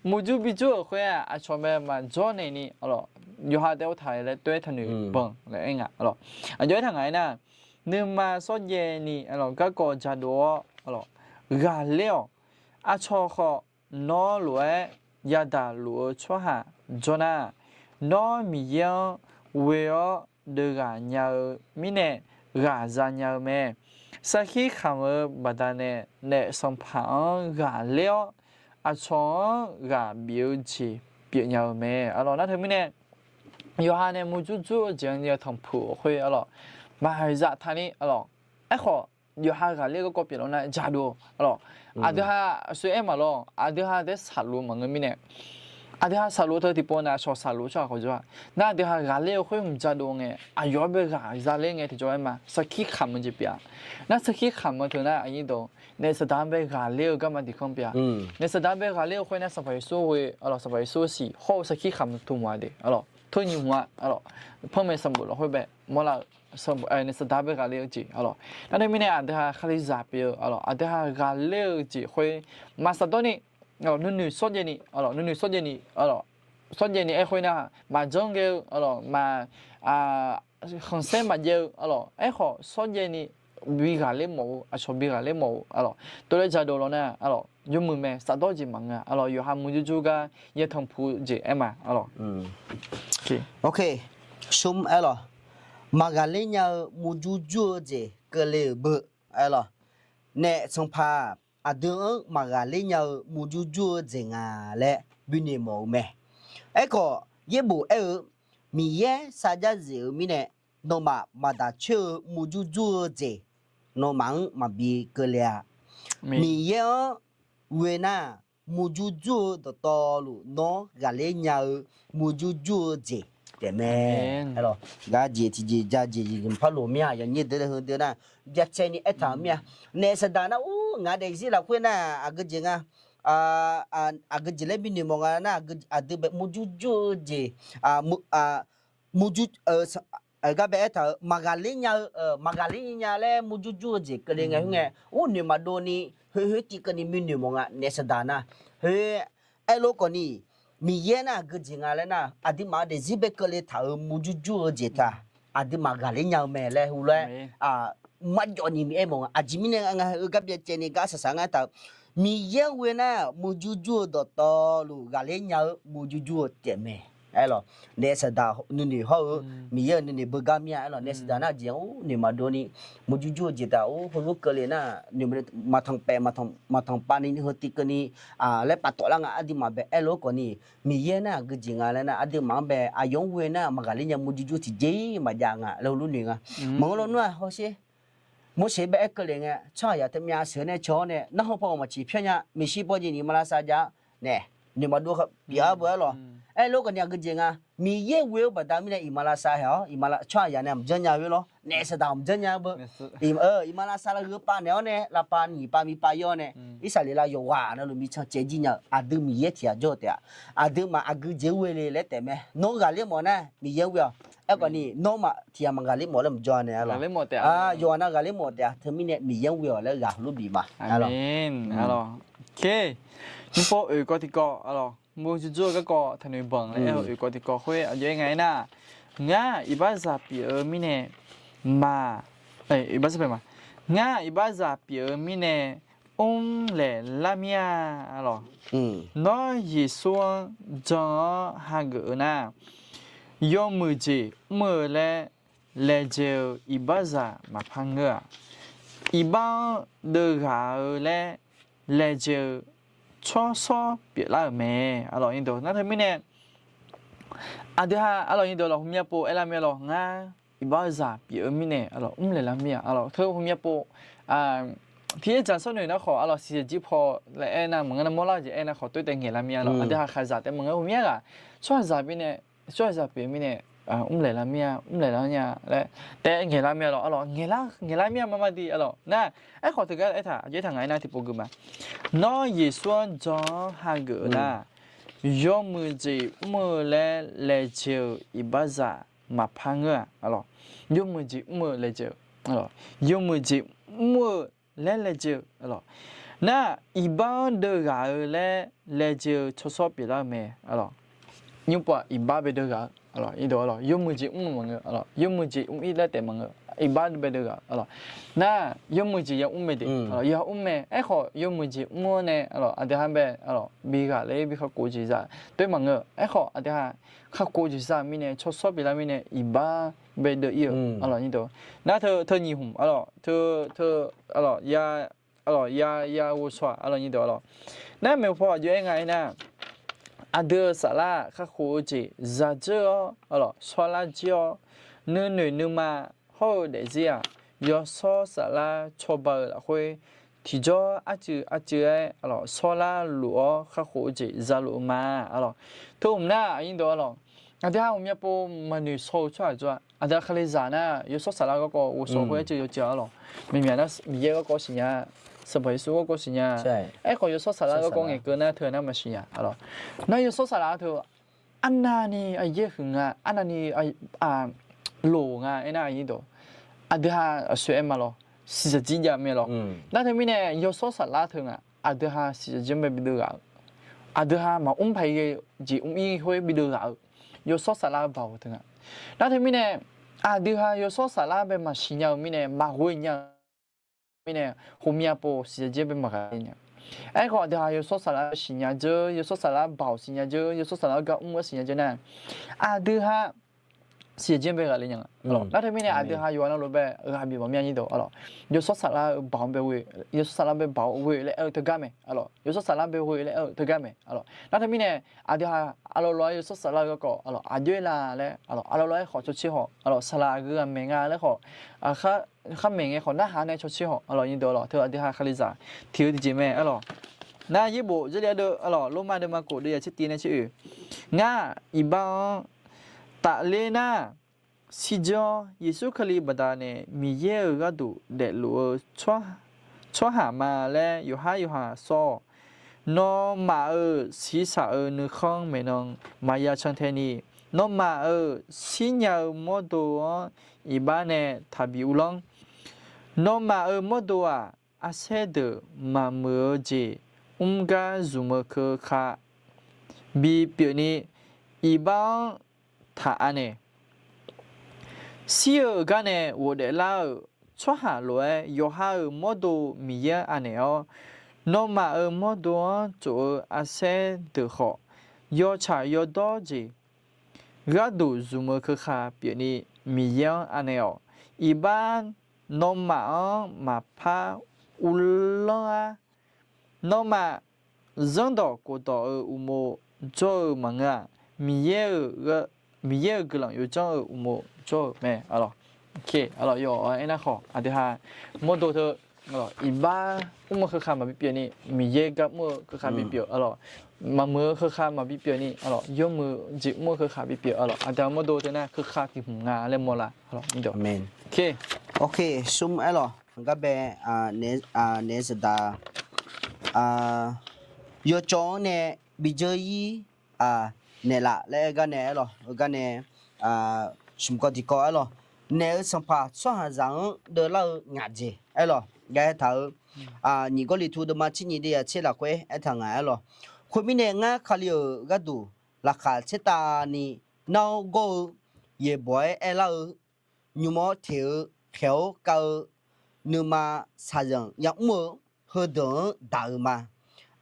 murjur bijur-euq khoer-aq aqcawq mae maqjawr naeq ni arlawq, yawqha taef-aer taq laer tov-aer taqnoeq banq laer aer nga arlawq. Aqjox-aer taq ngaq aernar, nuima shawrjaev ni arlawq garkawv jadov-awr arlawq ghaqler-awq. Aqcawq khawf nawr lof-aer yadaq luf-eu tsawrhaq jawr nar, nawr Miqyaer-anr ghoe-awr deuvghaq nya-eu mirnae ghaq zanya-eu mae. Sarkir kamq-eu baqdanae naef sanqpaq-anr ghaqler-awr aqcawq-anr ghaq bif-eu jeq pyeufnya-eu mae. Arlawq, nar teumirnae yawqha nae murjur jur-eu jeq-anr ya tanqpuq khoer arlawq, maqzaf taqni arlawq. Aerkhawf yawqha ghaqler garkawv pyeuflar nar jadov arlawq. Aqdui ha aqsur aer maqlawr, aqdui ha taef-aer saqluf maqngeur mirnae, Aqdui ha saqlof teu tiqpov nav shawq saqlof tsawrhaq khawf jawr-a. Nar aqdui ha ghaqler-eu khoer mqja dov ngae, aqyawf-anr bae ghaq zaqler ngae tiqjawr aer ma. Sarkir kamq-eu jeq pyeuf-a. Nar sarkir kamq-eu teu nar aqnyir dawq naef saqdaq-anr bae ghaqler-eu garma tiq kanr pyeuf-a. Naef saqdaq-anr bae ghaqler-eu khoer nar Sanqpaq Yeqsur ghoe, aqlawq, Sanqpaq Yeqsur siq hawr-eu sarkir kamq teu mq-a de, aqlawq, teu nyiq hmq-a, aqlawq, panmaeq sanqbof lafkhoer bae mawrlar-eu, naef saqdaq-anr bae ghaqler-eu jeq, aqlawq. Nar teumirnae aqdui ha Kalizaq pyeuf-eu, aqlawq, aqdui ha ghaqler-eu jeq khoer maqsaqdawr ni, aqlawq, nuinoeq shawrjaev ni, aqlawq, nuinoeq shawrjaev ni, aqlawq, shawrjaev ni aerkhoer nar maqjanr ghae-eu, aqlawq, maq, khanqsaer maqjaev-eu, aqlawq, aerkhawf shawrjaev ni bi ghaqler mawf-eu, aqcawq bi ghaqler mawf-eu, aqlawq, tov laer jadov lawr nar, aqlawq, yawmuiq mae, safdawr jeq maqngeur-a, aqlawq, yawqha murjur jur gar yatanq puq jeq aer ma, aqlawq. Aerlawq, maqghaqler nya-eu murjur jur-eu jeq keuvle-euq beu, aerlawq, naef sanqpaq aqdui-anr maqghaqler nya-eu murjur jur-eu jeq nga laer binoeq mawf-eu mae. Aerkhawf, yaerbof aer-eu, Miqyaer sarjax zif-eu mirnae, nawmaf maqdaq coer-eu murjur jur-eu jeq, nawmaf-anr maqbi keuvle-a. Miqyaer-anr ghoe nar, murjur jur-eu dawqtawvluf nawr ghaqler nya-eu murjur jur-eu jeq taef mae. Aerlawq, gar jeq tiqjeq ja jeq jeq mqpar loq mir-a, yawnyir deuq heu deuq nar, byacaevni aertaq-euq mir-a. Naef saqdaq nar ur ngaq daefzir lafkhoer nar aqgeu jeq nga, aqgeu jeq laer binoeq mawf nga nar, aqdui bae murjur jur-eu jeq, murjur, gar bae aertaq-euq maqghaqler nya-eu, maqghaqler nya laer murjur jur-eu jeq keuvle ngae khoer ngae, ur noeq maqdov ni, khoer khoer tiv keuvni binoeq mawf nga naef saqdaq nar. Khoer aerlof khawfni, Miqyaer nar aqgeu jeq nga laer nar, aqduimaf-eu daefzir bae keuvle taq-euq murjur jur-eu jeq taq, aqduimaf ghaqler nya-eu mae laer heulof-aer marjawv ni mi aer mawf nga. Aqjeq mirnae nga, heu gar byacaevni gar saqsaq ngar taq-euq, Miqyaer ghoe nar murjur jur-eu dawqtawvluf ghaqler nya-eu murjur jur-eu taef mae. Aerlawq, naef saqdaq nuinoeq hawr-eu, Miqyaer-euq nuinoeq beugar mir-a. Aerlawq, naef saqdaq nar jeq-anr ur noeq maqdov ni, murjur jur-eu jeq taq ur heulof keuvle nar, noeq maqtanq paef maqtanq pav ni heu tiv keuvni laer paftawf lar nga. Aqduimaf bae aerlof khawfni, Miqyaer nar aqgeu jeq nga laer nar, aqduimaf-anr bae aqyawf-anr ghoe nar maqghaqler nya murjur jur tiqjeq-ir maqjav nga laer heulof noeq nga. Maqngeur lawnmr-aq hawsher, Morseq bae aer keuvle ngae, tsawrhaqzaq teumyav sheuq nae caw-awr nae, narhaq paw maqciq pyawr nya, maeqshi paw jeq ni iqmalavshav jav-a nae, noeq maqdov pyeuf-a beu aerlawq. Aerlof khawfni aqgeu jeq nga, Miqyaer ghoe-eu baqda mirnae iqmalavshav haeq-awr, tsawrhaqzaq nae maqjanr nya-eu lor, naef saqdaq maqjanr nya-eu beu. Iqmalavshav lavgeu pav naeq-awr nae, lavpav nyiq pav miv pav yawr nae, Irsaqleqlav yawqghaq navluf mican caev jir nya-eu aqdui Miqyaer tiq ghaq jawr-eu taef-a. Aqduimaf aqgeu jeq-anr ghoe le laer taef mae. Nawr ghaqler mawf nar Miqyaer-anr ghoe-awq. Aerkhawfni nawmaf tiq ghaq maqghaqler mawf laer maqjawr-a nae, yawqghaq nav ghaqler mawf taef-a. Teumirnae Miqyaer-anr ghoe-awq laer ghaq heulof bif ma. Aqmeq. Aqlawq, nymr paw oeq kawv tiqkawv, aqlawq, murjur jur-eu garkawv taqnoeq banq laer aer-eu oeq kawv tiqkawv khoer aqjox-aer nga aernar, ngar iqbaxzaq pyeuf-eu mirnae ma, iqbaxzaq pyeuf ma, ngar iqbaxzaq pyeuf-eu mirnae mrlaeq lar mir-a, aqlawq. Nawr Yeqsur-anr jan-awr hageuf-eu nar, yawmuiq jeq mr-eu laer laejae-eu iqbaxzaq maqpar ngeur-aq, iqbax-anr deuvghaq-eu laer laejae-eu tsawrshawr pyeuflar-euq mae, aqlawq. Nar teumirnae aqdui ha, aqlawq, nyiq deuq lawq, hmqmya pov aerlar mir-a lawq, ngar iqbaxzaq pyeuf-eu mirnae, aqlawq, mrlaeq lar mir-a, aqlawq. Teu hmqmya pov, tiq yaer dzaq sawr noeq nar khawf, aqlawq, siqsaeq jir paw laer aernar maqngeur nar, mawrlar-eu jeq aernar khawf toer taef ngaeqlar mir-a lawq. Aqdui ha khaqzaq taef maqngeur, hmqmya ghaq tsawrhaqzaq mirnae, tsawrhaqzaq pyeuf-eu mirnae mrlaeq lar mir-a, mrlaeq lar nya laer taef ngaeqlar mir-a lawq, aqlawq. Ngaeqlar, ngaeqlar mir-a marmar di, aqlawq. Nar aerkhawf teugar aertaq, aqjox aertaq nga aernar tiqpov geuf ma. Nawr Yeqsur-anr jan-awr hageuf-eu nar, yawmuiq jeq mr-eu laer laejae-eu iqbaxzaq maqpar ngeur-aq, aqlawq. Yawmuiq jeq mr-eu laejae-eu, aqlawq. Yawmuiq jeq mr-eu laer laejae-eu, aqlawq. Nar iqbax-anr deuvghaq-eu laer laejae-eu tsawrshawr pyeuflar-eu mae, aqlawq. Nymr pav iqbax bae deuvghaq-eu, aqlawq, yawmuiq jeq mr-eu maqngeur, aqlawq, yawmuiq jeq mr-ir laer taef maqngeur, iqbax bae deuvghaq-eu, aqlawq. Nar yawmuiq jeq yamr mae de, aqlawq, yamr mae. Aerkhawf yawmuiq jeq mr-awr nae, aqlawq, aqdui ha bae, aqlawq, bi ghaqler bi kakhof jeqzaq toer maqngeur. Aerkhawf aqdui ha kakhof jeqzaq mirnae, tsawrshawr pyeuflar mirnae iqbax bae deuv-ir-eu, aqlawq, nyiq deuq. Nar teu, teu nyiq hmq, aqlawq, teu, teu, aqlawq, ya, aqlawq, ya, ya ghovshaw-aq, aqlawq, nyiq deuq, aqlawq. Nar maeqhu paw aqjox-aer nga aernar, aqdui-euq saflar kakhof-eu jeq zaqdzeur-awr, aqlawq, shawrlar jir-awr, nuinoeq nuima hawr-eu daefzir-aq, yawshawr saflar cawba-eu lafkhoer tiqjawr arcuiv arcuiv-aer arlawq, shawrlar luf-awr kakhof-eu jeq za luf-eu ma arlawq. Teu mq nar aqnyir deuq arlawq, aqdui ha ghawqmya pov maqnoeq shaw-eu tsawrhaq jawr-a. Aqdui ha Kalizaq nar yawshawr saflar garkawv ghovshaw khoer arcuiv yawceuv arlawq. Maqmyaq nar Miqyaer garkawv siqnya, Sanqpaq Yeqsur garkawv siqnya. Aerkhawf yawshawr saflar garkawv ngaeqkeuv nar teughaq nar maqsiqnya arlawq. Nar yawshawr saflar teu arnavni aqyaer huiq nga, arnavni loq nga aernar aqnyir deuq, aqdui ha aqsoeq aer ma lawq, siqsaqjir jav mae lawq. Nar teumirnae yawshawr saflar teu nga, aqdui ha siqsaqjir-anr bae bideuv ghaq-eu, aqdui ha maqmr paq-ir ghae jeq mr-ir khoer bideuv ghaq-eu yawshawr saflar baoq teu nga. Nar teumirnae aqdui ha yawshawr saflar bae maqsiqnya-eu mirnae maqghoe nya-eu mirnae, ghawqmya pov siqsaqjir bae maqghaq nya. Aerkhawf aqdui ha yawshawr saflar siqnya dzeur, yawshawr saflar baoq siqnya dzeur, yawshawr saflar gar mr-eu siqnya dzeur nar, aqdui ha siqsaqjir bae ghaqle nya. Nar teumirnae aqdui ha yawqha navluf bae ghaq bif mawf mir aqnyir deuq arlawq. Yawshawr saflar-eu baoq-anr bae ghoe, yawshawr saflar bae baoq ghoe laer aer-eu teugar mae arlawq. Yawshawr saflar bae ghoe laer aer-eu teugar mae arlawq. Nar teumirnae aqdui ha aqlawq lawq-aer yawshawr saflar-eu garkawv arlawq aqjox-aer la laer arlawq, aqlawq lawq-aer khawf cawcaer haw arlawq, saqlaq aqgeu ghaq maeq nga laer khawf, khar maeq ngae khawf narhaq nae cawcaer haw arlawq. Aqnyir deuq arlawq, teu aqdui ha Kalizaq tiq-eu tiqjeq mae arlawq. Nar yaerbof Jarlif ardeuv arlawq, Lormav deuvma khof deuv yaq tser tiv nae tser oe, ngar iqbax-anr tafler nar, shirdzeur-awr Yeqsur Kali baqdanae Miqyaer-euq gharduq daefluf-eu tsawrhaq ma laer yawqhar yawqha sawr-awq. Nawmaf-euq shiqshaq-eu nuikhanr maeqnan maqya cantae ni, nawmaf-euq shirnya-eu mawrdo-anr iqbax nae taqbi uvlanr. Nawmaf-euq mawrdo-aq, arsaer deuq maqmuiq-eu jeq mr gar zmq-eu keuka bipyeuf ni, iqbax-anr taq anaeq. Shir-eu garnae ghofdaef lar-euq tsawrhaq lof-aer, yawqha-euq mawrdo Miqyaer-anr anaeq-awr, nawmaf-euq mawrdo-anr tsof-eu arsaer deuq khawf, yawtsaq yawdawr jeq gharduq zmq-eu keuka pyeufni, Miqyaer-anr anaeq-awq. Iqbax nawmaf-anr maqpar uvlanr-ar. Nawmaf zanrdawq khofdawq-eu uqmov jawr-eu maqngeur-aq, Miqyaer-euq, Miqyaer-euq guiqlanq yawdzanr-eu uqmov jawr-eu mae. Arlawq, arlawq, yawf-aer nar khawf aqdui ha mawrdo teu iqbax mr-eu keuka maqbi pyeuf ni, Miqyaer gar mr-eu keuka bipyeuf arlawq. Maqmuiq-eu keuka maqbi pyeuf ni arlawq, yawmuiq jeq mr-eu keuka bipyeuf arlawq. Aqdui ha mawrdo teu nar keuka tiq hmq nga laer mawrlar arlawq. Smr aerlawq, naef saqdaq yawcawv-anr nae bijeur ir naeqlaf laer aer garnae aerlawq, heugar nae smq kawv tiq kawv aerlawq, naef-euq sanqpaq tsawrhaqzaq-anr deuvlar-eu ngaq jeq aerlawq, gar aertaq-eu nyiq Gawrliqtu deuvma tser nyiq deuv yaq tser lafkhoer aertaq nga aerlawq. Khoermirnae ngar Kali-euq gharduq laqkhaq tsertavni nar-awr gawr-eu, yaeqbawq-aer aerlar-eu, nymq-awr teq-eu, khaeq-awr kav-eu, nuima shaqzanq yamr-eu, heudeuq-anr daq-eu ma.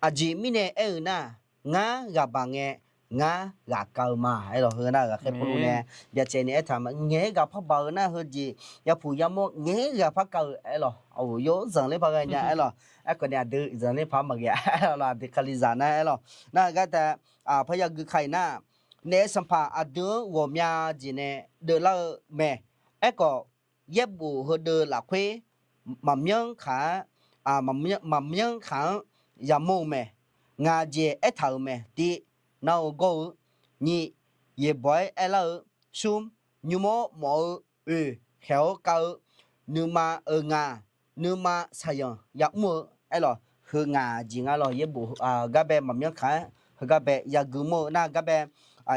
Aqjeq mirnae aer-eu nar, ngar ghaqbaq ngae, ngar ghaqkav-eu ma. Aerlawq, heu nar-euq ghaqkhaer Pawrluv nae byacaevni aertaq ma. Ngaeq-aer ghaq par baq-eu nar, heudeuq yapuq yamawr ngaeq-aer ghaq par kav-eu aerlawq. Aqghof yawr zanqler par ghaenya aerlawq. Aerkhawf ni aqdui zanqler par maqghae-a aerlawq, aqdui Kalizaq nar aerlawq. Nar-euq gar taef, par yagui ka-iq nar, naef-euq sanqpaq aqdui-anr ghawqmya jeq nae deuvlar-eu mae. Aerkhawf, yaerbof heudeuv lafkhoer maqmyanr khaq-ar, maqmyanr khaq-anr yamawr-eu mae. Ngaq jeq aertaq-euq mae. Tiv, nar-eu gawr-eu. Nyiq, yaeqbawq-aer aerlar-eu. Smr, nymr-awr mawf-eu. Oeq, khaeq-awr kav-eu. Nuima, euq ngaq, nuima shaqzanq yamr-eu aerlawq. Heu ngaq jeq nga lawq, yaerbof garbae maqmyanr khaq-aer heugar bae yagui mawr-eu nar garbae,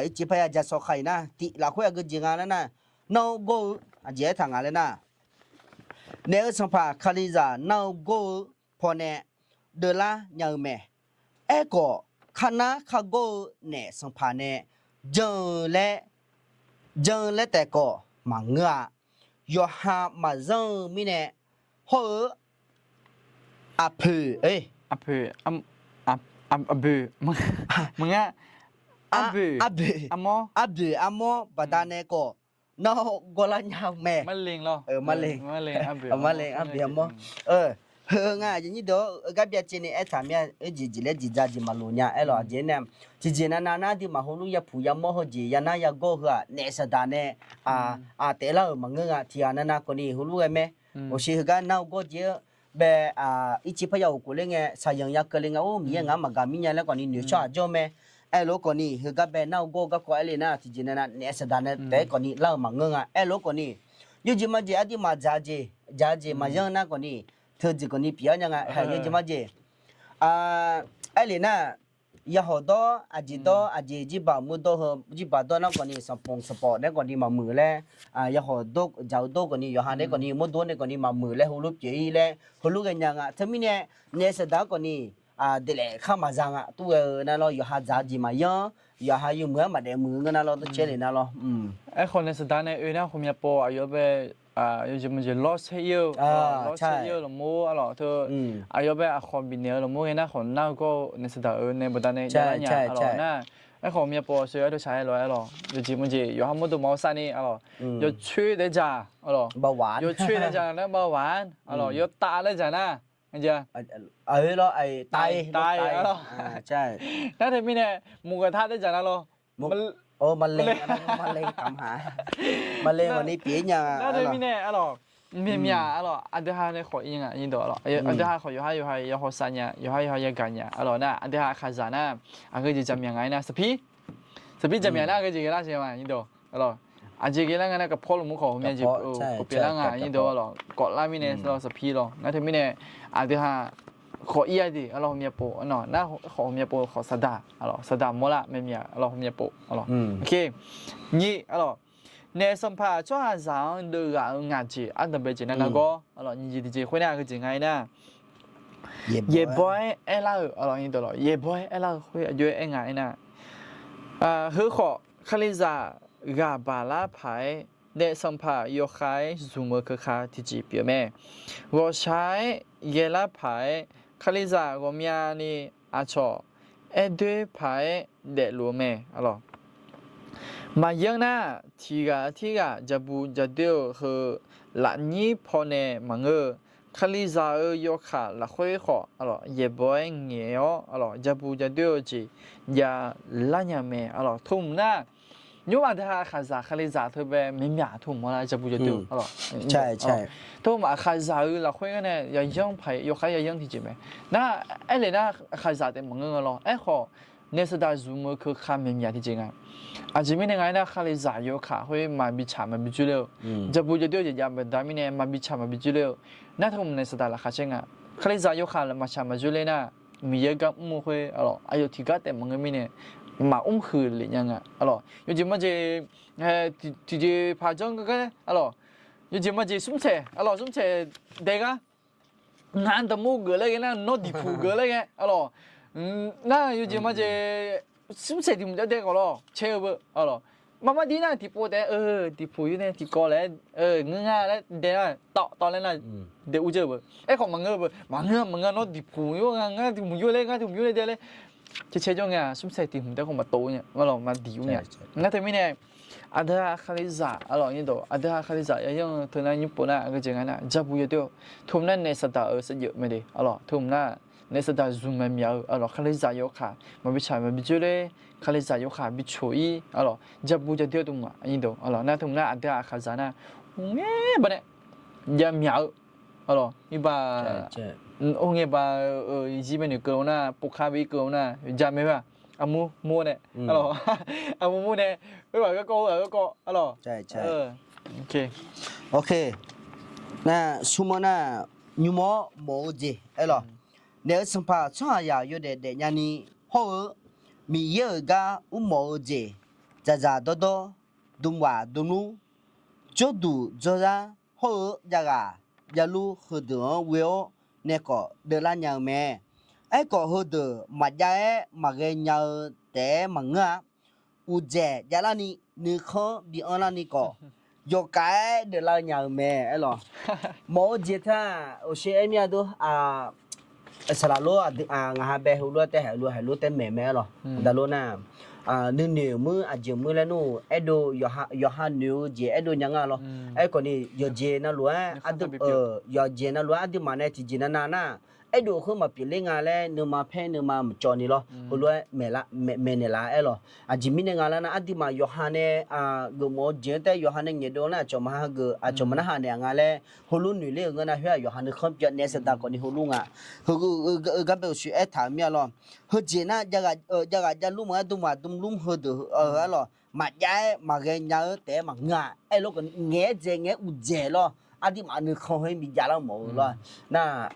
ircif parya ja shaw ka-iq nar tiv lafkhoer yagui jeq nga nar nar, nar-awr gawr-eu aqjeq aertaq nga laer nar, naef-euq sanqpaq Kalizaq nar-eu gawr-eu pawnae deuvlar nya-eu mae. Aerkhawf, kar nar kar gawr-eu naef sanqpaq nae jan-eu laer, jan-eu laer taef khawf maqngeur-a. Yawqha maqzanr-eu mirnae hawr-eu aqpoeq, aqpoeq, aqboeq, maqngeur, arboeq, arboeq armawr baqdanae khawf nar-awr gawrlar nya-eu mae. Marle, arboeq armawr. Heu nga aqjeq nyir deuq-awr gar byacaevni aertaq mir-a. Oerjeq jeq laer jeq ja jeq maqloq nya aerlawq. Aqjeq aernar, tiqjeq navnav nar aqduimaf heulof yapuq yamawr heujeq yanar yagawr heu-aq, naef saqdaq nae taeflar-euq maqngeur nga. Tiqghaq navnav khawfni heulof ghae mae. Awqshe heugar nar-eu gawr jeq-eu bae, ircif parya uq khof ler ngae, shaqzanq ya keuvle ngae, or, Miqyaer ngaq-anr maqgaq mir nya laer khawf ni noeq tsawrhaq jawr mae. Aerlof khawf ni, heugar bae nar-eu gawr-eu garkawv aer le nar, tiqjeq nae na naef saqdaq nae taef-aer khawf ni lar-eu maqngeur nga. Aerlof khawf ni, yawjeq majeq aqduimaf dzaq-eu jeq, dzaq-eu jeq maqyanr nar khawf ni, teujeq khawf ni pyeuf-awr nya nga. Yawjeq majeq, aer le nar, yahawq dawr, aqjeq dawr, aqjeq jirbaq mur dawr heu, jirbaq dawr nar khawf ni, sanqpanq sanqpawf nae khawf ni maqmuiq laer, yahawq dawr, dzaq-eu dawr khawf ni, yawqha nae khawf ni, mawrdo nae khawf ni maqmuiq laer heulof pyeuf-ir laer heulof ghaenya nga. Teumirnae, naef saqdaq-anr khawf ni, daeflaef khar maqza nga. Tov ghae-eu nar lawr, yawqha dzaq-eu jeq maqyanr, yawqha yawmuiq-anr maqdaef muiq-eu ngeur nar lawr, tov caer le nar lawr. Aerkhawf naef saqdaq nae oe nar, khawf myav pov aqyawf bae, yawjeq majeq lawrsaer ir-eu, lawrsaer ir-eu lafmur arlawq teu, aqyawf bae aqkhawf bifnaeq-eu lafmur ghae nar khawf nar-eu gawr-eu naef saqdaq-euq nae baqda nae javlar nya arlawq nar, aerkhawf myav pov sheu-aer dawrshaq-aer lof-aer arlawq, yawjeq majeq yawqha mawrdo maqhaw sar ni arlawq, yawcoer daef dzaq arlawq, yawcoer daef dzaq nar bawhwaq-anr arlawq, yawtav daef dzaq nar, tav-eu arlawq, nar teumirnae muiq gaqtav daef dzaq nar lawr, maqle, maqle ni pyeuf nya nar teumirnae arlawq, myav myav arlawq, aqdui ha nae khawf ir nga, aqdui ha khawf yawqha yawqha yawhaw sar nya, yawqha yawqha yagaq nya arlawq nar, aqdui ha aqkhaqzaq nar, aqgeu jeq jaqmyaq nga-ir nar saqpir, saqpir jaqmyaq nar aqgeu jeq ghae lar siq ma arlawq, aqjeq ghae lar nga nar, kaqpawr lafmur khawf hawmya jeq pyeuflar nga arlawq, kawvlar mirnae lawr saqpir lawr nar teumirnae, aqdui ha khawf ir-a de arlawq, hawmya pov arlawq nar, khawf hawmya pov khawf saqdaq arlawq, saqdaq mawrlar myav myav arlawq, hawmya pov arlawq. Nyiq arlawq, naef sanqpaq tsawrhaqzaq-anr deuvghaq-eu ngaq jeq ardanqbae jeq nar nargawr arlawq, nyiq jeq tiqjeq khoer nar aqgeu jeq nga-ir nar, yaeqbawq-aer aerlar-euq arlawq, yaeqbawq-aer aerlar-eu khoer aqjox-aer aer nga-ir nar, heukhawf kalizaq ghaq baqlar paq-aer naef sanqpaq yawkhav-aer zmq-eu keuka tiqjeq pyeuf mae. Ghawqshaq-aer ghaelar paq-aer kalizaq ghawqmyani aqcawq aerdoer paq-aer daefluf-eu mae arlawq. Maqyanr nar, tiq ghaq tirghaq jabu jadoer-eu heu lafnyir pawnae maqngeur-eu, kalizaq-euq yawkaq lafkhoer khawf arlawq, yaeqbawq-aer ngaeq-awr arlawq, jabu jadoer-eu jeq javlar nya-eu mae arlawq. Tov mq nar, nymr aqdui ha aqkhaqzaq kalizaq teu bae myav myav tov mq-awr nar jabu jadoer-eu arlawq. Tov mq aqkhaqzaq-euq lafkhoer gar nae yayanr paq yawkhav-aer yayanr tiqjeq mae. Nar, aer le nar aqkhaqzaq taef maqngeur nga lawr. Aerkhawf, naef saqdaq zmq-eu keuka myav myav tiqjeq nga. Aqjeq mirnae nga-ir nar, kalizaq yawkaq khoer maqbi tsaq maqbi dzoerler-eu, jabu jadoer-eu jeq jav baqda mirnae maqbi tsaq maqbi dzoerler-eu, nar tov mq naef saqdaq laqkhaq caer nga. Kalizaq yawkaq maqtsaq maqdzoerler nar, Miqyaer gar mr-eu khoer arlawq, aqyawf tiqgar taef maqngeur mirnae maqmr huiq lef nya nga arlawq. Yawjeq majeq tiqjeq paq janr gar arlawq, yawjeq majeq smrtsaeq arlawq, smrtsaeq dae gar ngaq-anr daqmur geuf laer ghae nar, nawr diqpuq geuf laer ghae arlawq. Nar yawjeq majeq smrtsaeq tiq hmq jav dae khawf lawr caer-eu beu arlawq. Maqmar dir nar tiqpov taef-aer, eu, diqpuq yur nae tiqkawv laer, ngeur nga laer dae nar, tawv tawv laer nar, dae ur dzeur-eu beu. Aerkhawf maqngeur beu, maqngeur maqngeur, nawr diqpuq yur nga, ngar tiq hmq yur laer, ngar tiq hmq yur laer dae laer cae cae jawr nga, smrtsaeq tiq hmq taef khawf maqtov nya arlawq, maqdiq ur nya. Nar teumirnae aqdui ha kalizaq arlawq, aqdui ha kalizaq yayanr-eu teu nar nymr pov nar aqgeu jeq nga nar jabu jadoer-eu, tov mq nar naef saqdaq-euq saevdzeuf mae de arlawq, tov mq nar naef saqdaq zmq myav myav-eu arlawq, kalizaq yawkaq maqbi tsaq maqbi dzoerler, kalizaq yawkaq bi coq-ir arlawq, jabu jadoer-eu tov mq arlawq, nar tov mq nar aqdui ha aqkhaqzaq nar, ngae baq nae jav myav-eu arlawq, irbaq, or ngae baq, zir bae noeqkeuv-eu nar, povkar bi irkeuv-eu nar, jamae bar, armur mur nae arlawq, armur mur nae, khoer ghaq garkawv, khoer ghaq garkawv arlawq. Nar smr-awr nar, nymr-awr mawf-eu jeq aerlawq, naef-euq sanqpaq tsawrhaqzaq yawdaef daefnya ni hawr-eu, Miqyaer-euq gar mrmawf-eu jeq, dzaqdzaq dawrdawr, dmghaq dmlur, jawrduq jawrzar hawr-eu javghaq javlur heudeuq-anr ghoe-awr nae khawf deuvlar nya-eu mae. Aerkhawf heudeuq maqjav-aer maqghae nya-eu taef-aer maqngeur-a. Uqdzaeq javlarni nuikhanr bi anrlarni khawf, yawkhav-aer deuvlar-eu nya-eu mae aerlawq. Mawf-eu jeq teu-aq, oqshe aer mir-a dur, saqlaq lor, ngaq ha bae heulof-aer tae haeq lor haeq lor tae maeq mae aerlawq. Daqlor nar, nuinoeq muir aqjeq muir laer nmr-euq aerdov, yawqha noeq-eu jeq aerdov nya ngar lawr. Aerkhawf ni yawqjeq navluf-aer, yawqjeq navluf-aer aqduimaf nae tiqjeq nav nav nar, aerdov khoer maqpyeuf ler nga laer nuima paer nuima maqcawv ni lawr. Heulof-aer maeqnaeq laf-aer lawq. Aqjeq mirnae nga lar nar, arduimaf yawqha nae geufmawf-eu jeq-anr taef-aer yawqha nae ngaeqdov nar, aqcawq maqha geuf, aqcawq maqnarhaq naeq-a nga laer heulof noeq ler-euq ngeur nar, khoer-aq yawqha nuikhanr pyeuf naeq saqdaq khawf ni heulof nga. Heu-eu garbae uqshoe aertaq-euq mir-a lawr. Heu jeq nar, jav ghaq javluf mawf-aer aqduimaf dmluf heudeuq-eu-a lawq, maqjav-aer maqghae nya-eu taef-aer maqngeur-a. Aerlof khawf ni ngaeq-aer dzaeq ngaeq-aer uqdzaeq lawr, arduimaf nuikhanr heu-aer bi javlar mawf-eu lawr. Nar,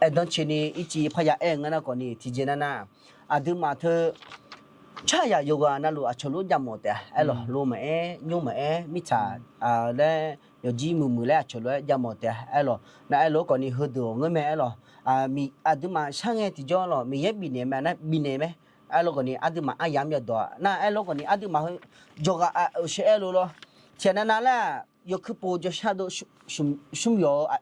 aerdanr ceni irciv parya aer-eu ngeur nar khawf ni tiqjeq nar nar, aqduimaf teu tsawrhaqzaq yawqghaq navluf aqcawq lof javmawf taef-a. Aerlawq, lo maqaer, nymr maqaer, mirtsaq laer yawqjir muiqmuiq laer aqcawq lof-aer javmawf taef-a. Aerlawq, nar aerlof khawf ni heudeuq-awq ngeur mae. Aerlawq, aqduimaf sharngae tiqjawr lawq, Miqyaer bifnaeq mae nar bifnaeq mae. Aerlof khawf ni arduimaf aryamq yadawq-a. Nar aerlof khawf ni arduimaf heu jawrghaq sheu aerlof lawr. Tiqghaq navnav laer-aq, yawkuir pov jawrshar dov smq yawq-eu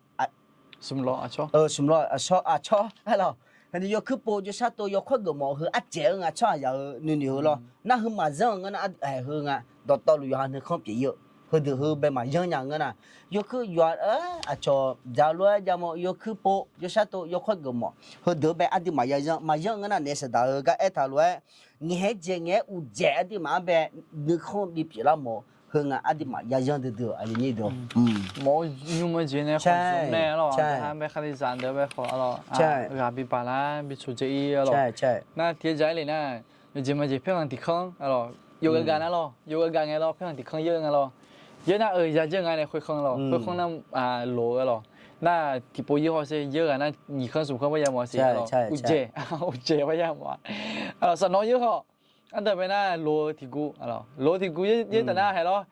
smq law aqcawq, aerlawq, yawkuir pov jawrshar tov yawkawr geufmawf heu ardzaeq-eu nga tsawrhaqzaq-euq nuinoeq heu lawr. Nar heu maqyanr-eu ngeur nar, heu nga dawqtawvluf yawqha nuikhanr pyeuf ir-eu, heudeuq heu bae maqyanr nya ngeur nar, yawkuir yawq-a, aqcawq dzaq lof-aer javmawf, yawkuir pov jawrshar tov yawkawr geufmawf heudeuq-eu bae arduimaf yayanr maqyanr-eu ngeur nar, naeq saqdaq-eu gar aertaq lof-aer ngaeq-aer dzaeq ngaeq-aer uqdzaeq arduimaf-anr bae nuikhanr bipyeuf lar mawf-eu heu nga arduimaf yayanr duidui-awq. Mawf-eu nymr-eu jeq nae khawf zmq nae lawr, aqdui ha bae Kalizaq deuq bae khawf lawr, ghaq bibaq lar bi coqdzae ir-a lawr. Nar tiqjeq-aer le nar, yawjeq majeq paerkhanq tiqkanr lawr, yawghae gaq nar lawr, yawghae gaq ngae lawr, paerkhanq tiqkanr yeur nga lawr. Yeur nar-euq yadzeur nga nae khoerkhanr lawr, khoerkhanr nar loq-eu lawr. Nar tiqpov yeur hawsher, yeur ghaq nar nyiq kanr smq kanr par yamawf siq lawr. Uqdzaeq, uqdzaeq par yamawf-a. Saqnawv yeur khawf, ardanq bae nar loq-eu tiqguv, loq-eu tiqguv yeur taf nar hae lawr.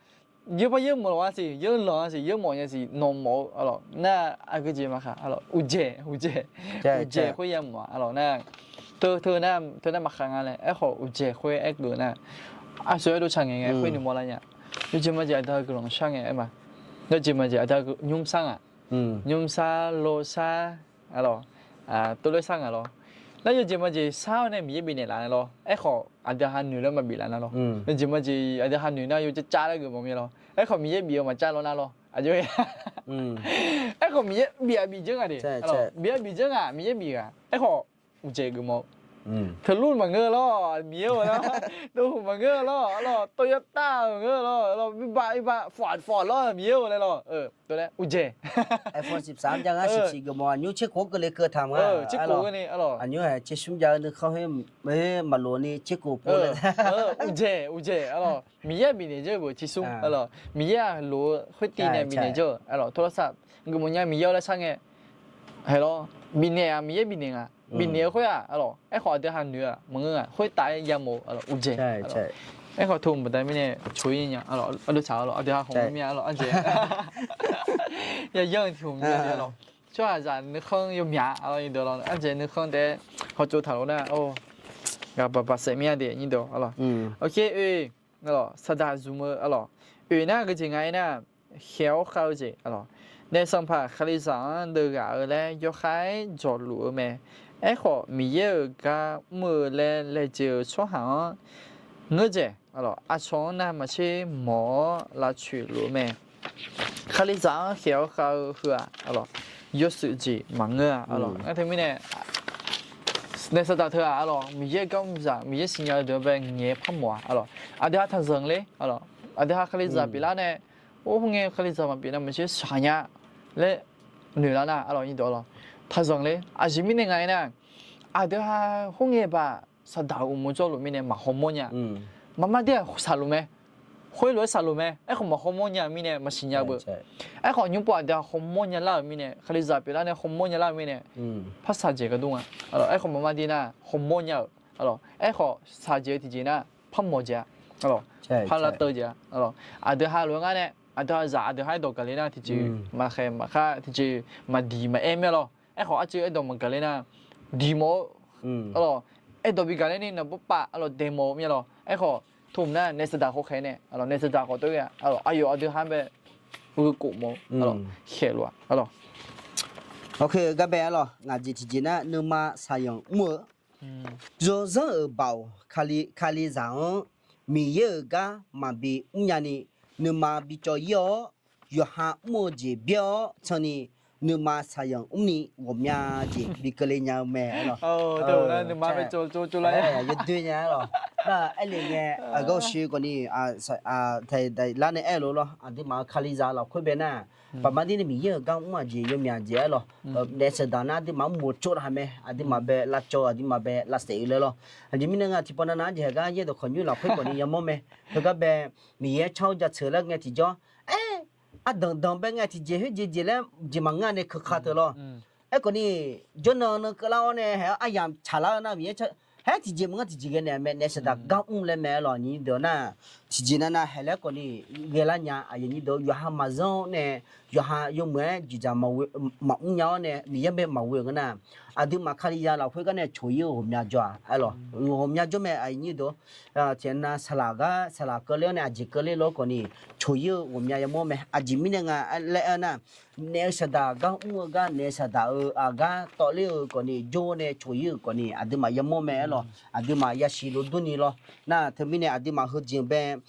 Yeur par yeur mawf lawq-a siq, yeur lanq-a siq, yeur mawf nya siq, nawq mawf-eu lawr. Nar aqgeu jeq maqkhaq, uqdzaeq, uqdzaeq, uqdzaeq khoer yamawf-a lawr nar. Teu, teu nar, teu nar maqkhaq nga laer aerkhawf uqdzaeq khoer aergeuf nar, aqsur aerdov tsaq ngaeq ngae khoer noeqmawr lar nya. Yawjeq majeq aqdui-a guiqlanq shar ngae aer ma. Yawjeq majeq aqdui-a nymr sar ngaq, nymr sar, lo sar, a lawr, tov loer sar ngaq lawr. Nar yawjeq majeq sar-awr nae Miqyaer bifnaeq laf-a lawr. Aerkhawf aqdui ha noeq laer maqbif laf nar lawr. Yawjeq majeq aqdui ha noeq nar yawcav cav laer geufmawf mir lawr. Aerkhawf Miqyaer bif-eu maqcav lawr nar lawr. Aqjeq, aerkhawf Miqyaer bif-a bif dzeur ngaq de. Bif-a bif dzeur ngaq, Miqyaer bif ghaq. Aerkhawf uqdzaeq geufmawf-eu. Teulur maqngeur lawr, Miqyaer-or nar. Dovhuq maqngeur lawr, a lawr, โตโยต้า maqngeur lawr, a lawr, วิบาก วิบาก ฟอร์ด ฟอร์ด lawr, Miqyaer-or laer lawr. Tov laer uqdzaeq. Iphone siqsaq-anr jav ngar siqsiq geufmawf, aqnymr tserkhof-anr keuvle keuv taq ma. Tserkhof-eu ni, a lawr, aqnymr-aq tsershmr jav-eu nuikhanr khoer maqlof ni tserkhof pov laer. Uqdzaeq, uqdzaeq, a lawr, Miqyaer-aq bifnaeq dzeur-eu beu tsersmr, a lawr, Miqyaer-aq lof-eu khoertiv nae bifnaeq dzeur-eu, a lawr, โทรศัพท์ geufmawf nya Miqyaer-or laer sar ngae. Hae lawr, bifnaeq-aq Miqyaer bifnaeq nga. Bifnaeq-eu khoer-aq, a lawr, aerkhawf aqdui ha noeq-aq maqngeur nga, khoertav-aer yamawf-eu, a lawr, uqdzaeq. Aerkhawf tov mqbaq da mirnae coq-ir nya, a lawr, ardov tsaq, a lawr, aqdui ha khawf ngeur mir-a, a lawr, ardzaeq. Yaqyanr-eu tiq hmq mya, a lawr, tsawrhaqzaq nuikhanr yawmyaq, a lawr, nyiq deuq lawr, ardzaeq nuikhanr taef-aer hawtsov taq lof nar, ghaq baq baq saef mir-a de, nyiq deuq, a lawr. Oe, a lawr, saqdaq zmq-eu, a lawr, oe nar geujeq nga aernar, khaeq-awr khav-eu jeq, a lawr, naef sanqpaq Kalizaq-anr deuv ghaq-eu laer yawkhav-aer dzawqluf-eu mae. Aerkhawf, Miqyaer-euq gar mr-eu laer laejae-eu tsawrhaq-anr ngeurdzaeq, a lawr, aqcawq-anr navmaqtser mawq-awr lavtsoeq luf-eu mae. Kalizaq-anr khaeq-awr khav-eu heu-aq, a lawr, yawshuif jeq maqngeur-a, a lawr. Ngar teumirnae naef saqdaq teu-aq, a lawr, Miqyaer gar mr zaq, Miqyaer siqnya-eu deuq-anr bae ngaeq-aer par mawf-a, a lawr. Aqdui ha taqzanq ler, a lawr, aqdui ha Kalizaq pyeuflar nae, or, khoerngae Kalizaq maqpyeuf navmaqtser shaq nya laer noeqlar nar, a lawr, nyiq deuq, a lawr, taqzanq ler. Aqjeq mirnae nga aernar, aqdui ha khoerngae baq saqdaq-euq uqmov jawrluf mirnae maqhaw mawr nya. Maqmar dir-aq saqluf mae. Khoerlof-aer saqluf mae. Aerkhawf maqhaw mawr nya-eu mirnae maqsiq nya beu. Aerkhawf nymr pov aqdui ha haw mawr nya lar-euq mirnae, Kalizaq pyeuflar nae haw mawr nya lar-euq mirnae, par shaqjeq gardmr nga. Aerkhawf maqmar dir nar haw mawr nya-euq, a lawr, aerkhawf shaqjeq-eu tiqjeq nar par mawq jeq-a, a lawr, par lavteuv jeq-a, a lawr. Aqdui ha lof-aer ngar nae, aqdui ha zaq, aqdui ha aerdawq gaqler nar tiqjeq maqkhaeq maqkhar, tiqjeq maqdiq maqaer mir-a lawr. Aerkhawf arcuiv aerdawq maqgaqler nar diq mawf-eu, a lawr, aerdawq bi gaqler ni naqbawr pav, a lawr, daeq mawf-eu mir-a lawr. Aerkhawf tov nar naef saqdaq khawf khaeq nae, a lawr, naef saqdaq khawf tov-aer, a lawr, aqyawf aqdui ha-anr bae gheukhof mawf-eu, a lawr, khaeq lof-a, a lawr. Oke, garbae, a lawr, ngaq jeq tiqjeq nar nuima shaqyanq mr-eu yawzanr-euq baoq Kalizaq-anr Miqyaer-euq gar maqbi mrnya ni nuima bicawv ir-awr, yawqha mr-eu jeq byaer-awr can ni nuima shaqzanq mrni ghawqmya jeq bi keuvle nya-eu mae aer lawq. Yawdoer nya aer lawq. Nar aerle ngae, aqgeu shuir khawfni, lar nae aer-eu lof lawr, aqduimaf-euq Kalizaq lafkhoer bae nar, baqma dir nae Miqyaer-euq gar mr-aq jeq yawmyaq jeq aer lawq. Naef saqdaq nar aqduimaf mr moq tsov laf mae, aqduimaf bae lavcawv, aqduimaf bae lavsaef-eu laer lawr. Aqjeq mirnae nga tiqpavnav nav-anr jeq haeq gar yaerdawq khawqnymr lafkhoer khawfni yamawr mae. Heugar bae Miqyaer car-eu jaceuq laer ngae tiqjawr, aer, ardanq danq bae ngae tiqjeq khoer jeq jeq laer jeq maqngeur-a nae keuka teu lawr. Aerkhawfni, jawrnan nan keuvlar-awr nae haeq-awr aryamq tsaqlar-eu nar Miqyaer car, haer tiqjeq maqngeur tiqjeq ghae naeq mae, naef saqdaq gar mr laer mae aer lawq, nyiq deuq nar. Tiqjeq nav nav haeq laer khawfni ghaelar nya, aqyuif nyiq deuq yawqha maqzanr-awr nae, yawqha yawmuiq-aer jeqdzaq maqmr nya-awr nae Miqyaer bae maqghoe-eu ngeur nar, aqduimaf Kalizaq lafkhoer gar nae coq-ir-eu ghawqmya jawr-aq aer lawq. Ghawqmya jawr mae, aqyuif nyiq deuq. Tiqnan saqlaq gar saqlaq keuvler-awr nae aqjeq keuvler lof-aer khawfni coq-ir-eu ghawqmya yamawr mae. Aqjeq mirnae nga laer aer nar, naef-eu saqdaq gar mr-eu gar, naef saqdaq-euq aqgar tawvler-eu khawfni jawr-awr nae coq-ir-euq khawfni aqduimaf yamawr mae aer lawq. Aqduimaf yasiq lof durni lawr. Nar teumirnae aqduimaf heujeq bae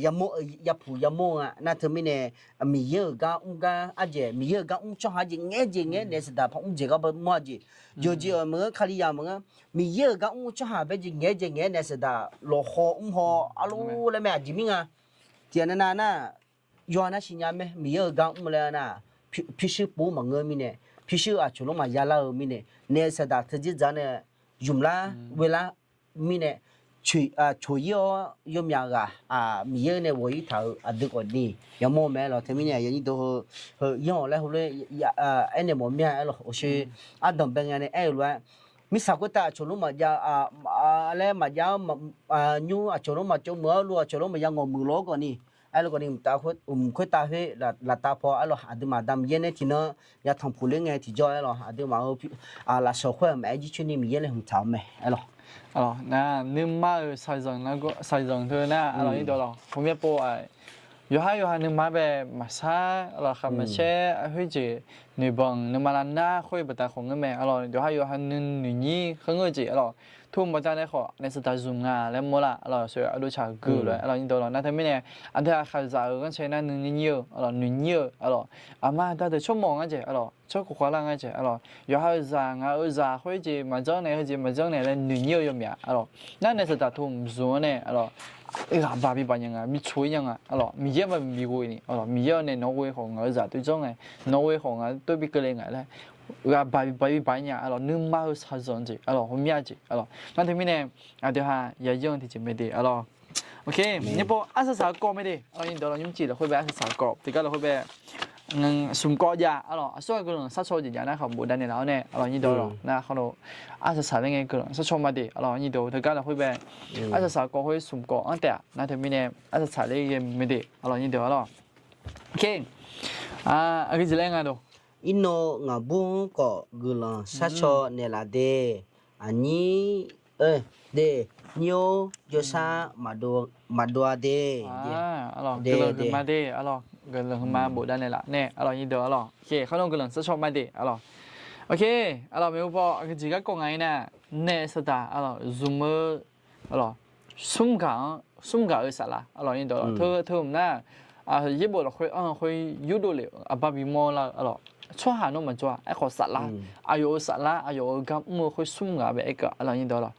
yamawr, yapuq yamawr-eu nga. Nar teumirnae Miqyaer-euq gar mr gar ardzaeq, Miqyaer-euq gar mr tsawrhaq jeq ngaeq-aer jeq ngaeq-aer naef saqdaq par mr jeq gar bae mawr-a jeq. Yawqjeq-euq maqngeur, Kalizaq maqngeur, Miqyaer-euq gar mr tsawrhaq bae jeq ngaeq-aer jeq ngaeq-aer naef saqdaq lawqhaw mr haw arlor laer mae. Aqjeq mir nga. Tiqnan nav nar, yawqha nar siqnya mae, Miqyaer-euq gar mr laer nar, pyurshuir pov maqngeur mirnae, pyurshuir aqcawq lor maqya lar-eu mirnae, naef saqdaq teudzerdzaq nae zmqlar ghoelar mirnae, coq-ir-awr yawmyaq ghaq Miqyaer nae ghawq-ir taq-euq aqdui khawfni yamawr mae aer lawq. Teumirnae aqyuif nyiq deuq heu yanr-awq laer heulof-aer aernaeq mawf mir-a aer lawq. Oqshoe ardanq bae ngae nae aer-eu lof-aer, mirtsaq khoertav aqcawq lor maqjav laer maqjav-awr, nymr aqcawq lor maqtsov muiq-awr, lov aqcawq lor maqya ngawq muiq lof-aer khawfni, aer lawq khawfni, mq khoertav khoer laftav paw aer lawq, aqduimaf damq yaer nae tiqnan yatanq puq ler ngae tiqjawr aer lawq, aqduimaf-euq lafsawq khoer-aq maqaer jircoer ni Miqyaer laeqhmq taq-eu mae aer lawq. Nar nuima-euq shaqzanq teu nar aer lawq, nyiq deuq lawq, hawmyav pov-aq, yawqha yawqha nuima bae maqsar aer lawq, khaqmaqsaer khoerjeq noeqbanq nuima lavnar khoer baqda khawf ngeur mae aer lawq. Yawqha yawqha nuinoeq nyir kharngeur-eu jeq aer lawq, tmq baqda nae khawf naef saqdaq zmq nga laer mawrlar aer lawq, sheuq ardov tsaq gui lof-aer aer lawq, nyiq deuq lawq. Nar teumirnae aqdui-aq khaqzaq-euq ghanrcae nar nuinoeq nyir-eu aer lawq, noeq nyir-eu aer lawq, aqma aqda deuq tsawrmawf ngar-aer aer lawq, tsawrkhof khawvlar ngar-aer aer lawq, yawqha-euq zaq ngaq-euq zaq khoerjeq maqjanr naeq, khoerjeq maqjanr naeq laer noeq nyir-eu yawmyaq aer lawq. Nar naef saqdaq tmq zmq-awr nae aer lawq, ghaq baq bi baq nya nga, bi tsoq-ir nya nga aer lawq, Miqyaer maqbi ghoe ni aer lawq, Miqyaer-awr nae nawq ghoe khawf ngaq-euq zaq toer janr ngae, nawq ghoe khawf ngaq-euq toer bi keuvle nga laer, ghaq baq bi baq nya aer lawq. Nuima-eu shaqzanq jeq aer lawq, hawmyav jeq aer lawq. Nar teumirnae aqdui ha yaqyanr tiqjeq mae de aer lawq. Nymrpov arsaq saq-eu kawv mae de aer lawq, nyiq deuq lawq, nymrcif lafkhoer bae arsaq saq-eu kawv tiqgar lafkhoer bae smq kawv jav aer lawq. Aqsur-aq guiqlanq sharcaw jeq jav nar khawf bofdav naeqlaf-awr nae aer lawq, nyiq deuq lawq. Nar khawf lo arsaq saq ler ngae guiqlanq sharcaw ma de aer lawq, nyiq deuq teugar lafkhoer bae arsaq saq-eu kawv khoer smq kawv-anr taef-aq, nar teumirnae arsaq saq ler ghae mae de aer lawq, nyiq deuq aer lawq. Aqgeu jeq laer nga dawq. Irnov ngaqbur-anr khawf guiqlanq sharcaw naeqlaf de. Aqnyir, de, nyir-or, jawrshar maqdov-a de. Guiqlanq huiqma de aer lawq, guiqlanq huiqma bofdav naeqlaf nae aer lawq, nyiq deuq aer lawq. Khawf lo guiqlanq sharcaw ma de aer lawq. Aer lawq, maeqhu paw aqgeu jeq garkawv ngaq-ir nar, naef saqdaq aer lawq, zmq-eu aer lawq, smr gaq-anr, smr gaq-eu saflar aer lawq, nyiq deuq lawq. Teu, teu mq nar, yaerbof lafkhoer anr-eu khoer yurdov lef-euq aqbar bimawr lar-eu aer lawq, tsawrhaq nawr maqjawr-a. Aerkhawf saflar, aqyawf-euq saflar, aqyawf-euq gar mr-eu khoer smr gaq bae aer-eu aer lawq, nyiq deuq lawq.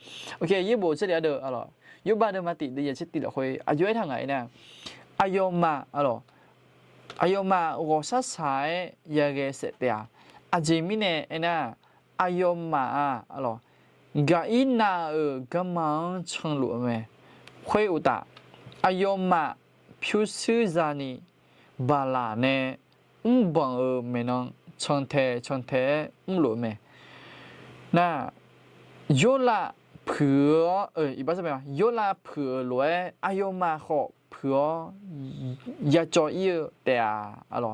Yaerbof tser lef-a deuq aer lawq, yawrbav deuq ma tiq deuq yaeq tser tiq lafkhoer aqjox aertaq ngaq-ir nar, aqyawfmaf aer lawq, aqyawfmaf ghawqshar shaq-aer yaghae saef taef-a. Aqjeq mirnae aernar, aqyawfmaf-aq aer lawq, gaqirnav-euq garma-anr canluf-eu mae. Khoeruqtaf, aqyawfmaf pyurshuir zani baqlaq nae mrbanq-euq maeqnan cantae cantae-aer mrluf-eu mae. Nar, yawrlav puiq-eu, iqbax, yawrlav puiq-euq lof-aer aqyawfmaf khawf puiq-awr yacawv ir-eu taef-a. Aer lawq,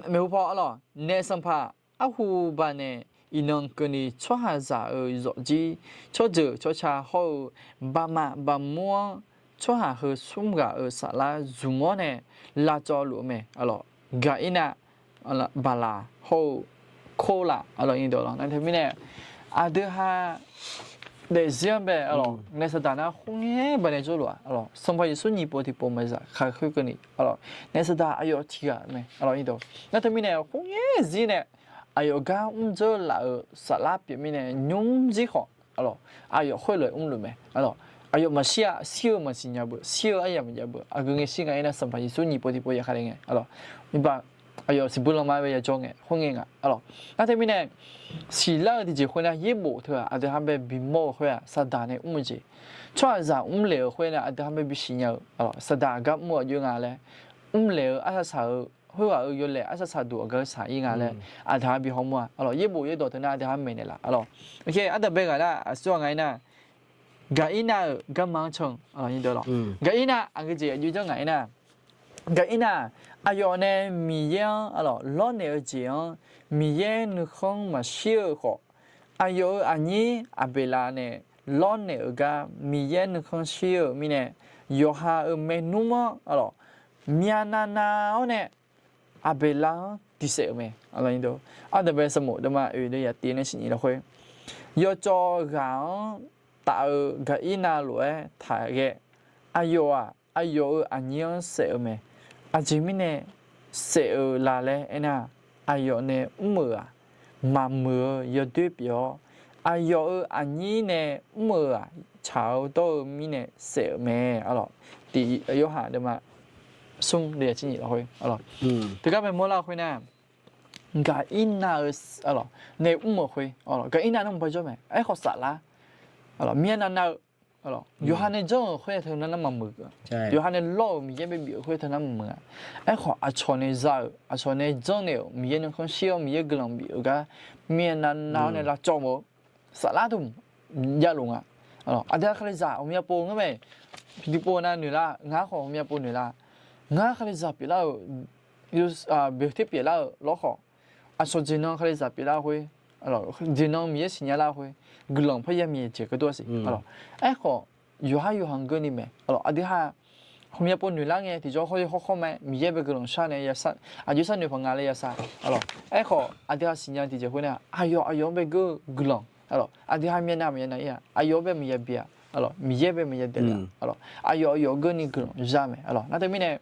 maeqhu paw aer lawq, naef sanqpaq arhu baqnaeq iqnan keuvni tsawrhaqzaq-euq zawqjir tsawrjeuq tsawrca hawr-eu baqmaf baqmur-anr tsawrhaq heu smr ghaq-euq saflar zmq-awr nae lavcawv luf-eu mae. Aer lawq, gaqirnav, baqlaq hawr-eu korlaf aer lawq, nyiq deuq lawq. Nar teumirnae aqdui ha daefzir-anr bae, arlawq, naef saqdaq nar khoerngae baqdanae jawrluf-aq, arlawq, Sanqpaq Yeqsur nyiq pov tiqpov maqzaq kaq khoerkeuvni, arlawq, naef saqdaq aqyawf tiqghaq mae, arlawq, nar teumirnae khoerngae zir nae aqyawf gar mrdzeur laf-euq saflar pyeuf mirnae nymr zir khawf, arlawq, aqyawf khoerlof-aer mrluf mae, arlawq, aqyawf maqshir-a, shir-eu maqsiq nya beu, shir-eu aryamq maqjav beu, aqgeu ngae shir nga aernar Sanqpaq Yeqsur nyiq pov tiqpov yaqkhav le ngae, arlawq, iqbax aqyawf siqbuir lanma-aer bae yajawr ngae khoerngae nga, arlawq, nar teumirnae siqlar-eu tiqjeq khoernar yaerbof teu-aq aqdui ha bae bimawr-eu khoer-aq saqdaq nae mr-eu jeq, tsawrhaqzaq mrlaeq-euq khoernae aqdui ha bae bisiq nya-eu, arlawq, saqdaq gar mr-eu aqjox nga laer, mrlaeq-eu arsaq saq-eu khoerghaq-euq yawlaeq arsaq saq duq aqgeu saq ir nga laer aqdui ha bi hawmawr-a, arlawq, yaerbof yaerdawq teu nar aqdui ha maeqnaeq laf, arlawq, ardanqbae ghaq nar aqsur-aq nga aernar, Gaqirnav-euq garma-anr can, arlawq, gaqirnav aqgeu jeq aqjox janr nga aernar, Gaqirnav aqyawf nae Miqyaer-anr, arlawq, lawrnaeq-eu jeq-anr Miqyaer nuikhanr maqshir-eu khawf, aqyawf-euq aqnyir Aqbeqlav nae lawrnaeq-eu gar Miqyaer nuikhanr shir-eu mirnae, yawqha-euq maernmr-anr, arlawq, myavnav nav-awr nae Aqbeqlav-anr diqsaef-euq mae. Ardanqbae sanqbof deuvma oeq deuv yaf tiv nae shif nyiq lafkhoer, yawcawv ghaq-anr taf-eu Gaqirnav lof-aer taq ghae, aqyawf-aq aqyawf-euq aqnyir-anr saef-eu mae. Aqjeq mirnae saef-eu la laer aernar, aqyawf nae mr-euq-aq, maqmuiq-eu yawdoer pyeuf-awr, aqyawf-euq aqnyir nae mr-euq-aq, tsaq-awr dawr-eu mirnae saef-euq mae, arlawq. Tiq Yorhaq deuvma smr deuv yaf tser nyiq lafkhoer, arlawq, teugar bae mawrlar-eu khoernar, Gaqirnav-eu, arlawq, nae mr-euq khoer, arlawq, Gaqirnav nar mqpar jawr mae. Aerkhawf saflar, arlawq, myavnav nav-eu, arlawq, yawqha nae janr-euq khoer teu nar nar maqmuiq-eu, yawqha nae lawr-euq Miqyaer bae bif-euq khoer teu nar maqmuiq-a. Aerkhawf aqcawq nae za-euq, aqcawq nae janrnaeq-euq Miqyaer nuikhanr shir-awr Miqyaer guiqlanq bif-euq gar myavnav nav-awr nae lavcawv mawf-eu, saflar teu javluf nga. Aqdui-aq kalizaq ghawqmya pov ngar mae, tiqpov nav noeqlar, ngar khawf ghawqmya pov noeqlar, ngar kalizaq pyeuflar-euq, boeqter pyeuflar-euq lawrkhawf, aqcawq jeqnan kalizaq pyeuflar khoer, jeqnan Miqyaer siqnya lar khoer, guiqlanq parya miqyaer jeq gardov-a siq. Aerkhawf yawqhar yawqha-anr geurni mae, aqdui ha ghawqmya pov noeqlar ngae tiqjawr hawr-eu hawrkhawr mae, Miqyaer bae guiqlanq shar nae yasar, aqjox sharnoeq paq nga laer yasar, arlawq. Aerkhawf aqdui ha siqnya tiqjeq khoernar, aqyawf aqyawf-anr bae geur-eu guiqlanq, arlawq, aqdui ha myavnav maqyavnav ir-a, aqyawf-anr bae maqya bi-a, arlawq, Miqyaer bae maqya daeq-a, arlawq, aqyawf aqyawf geurni guiqlanq za mae, arlawq. Nar teumirnae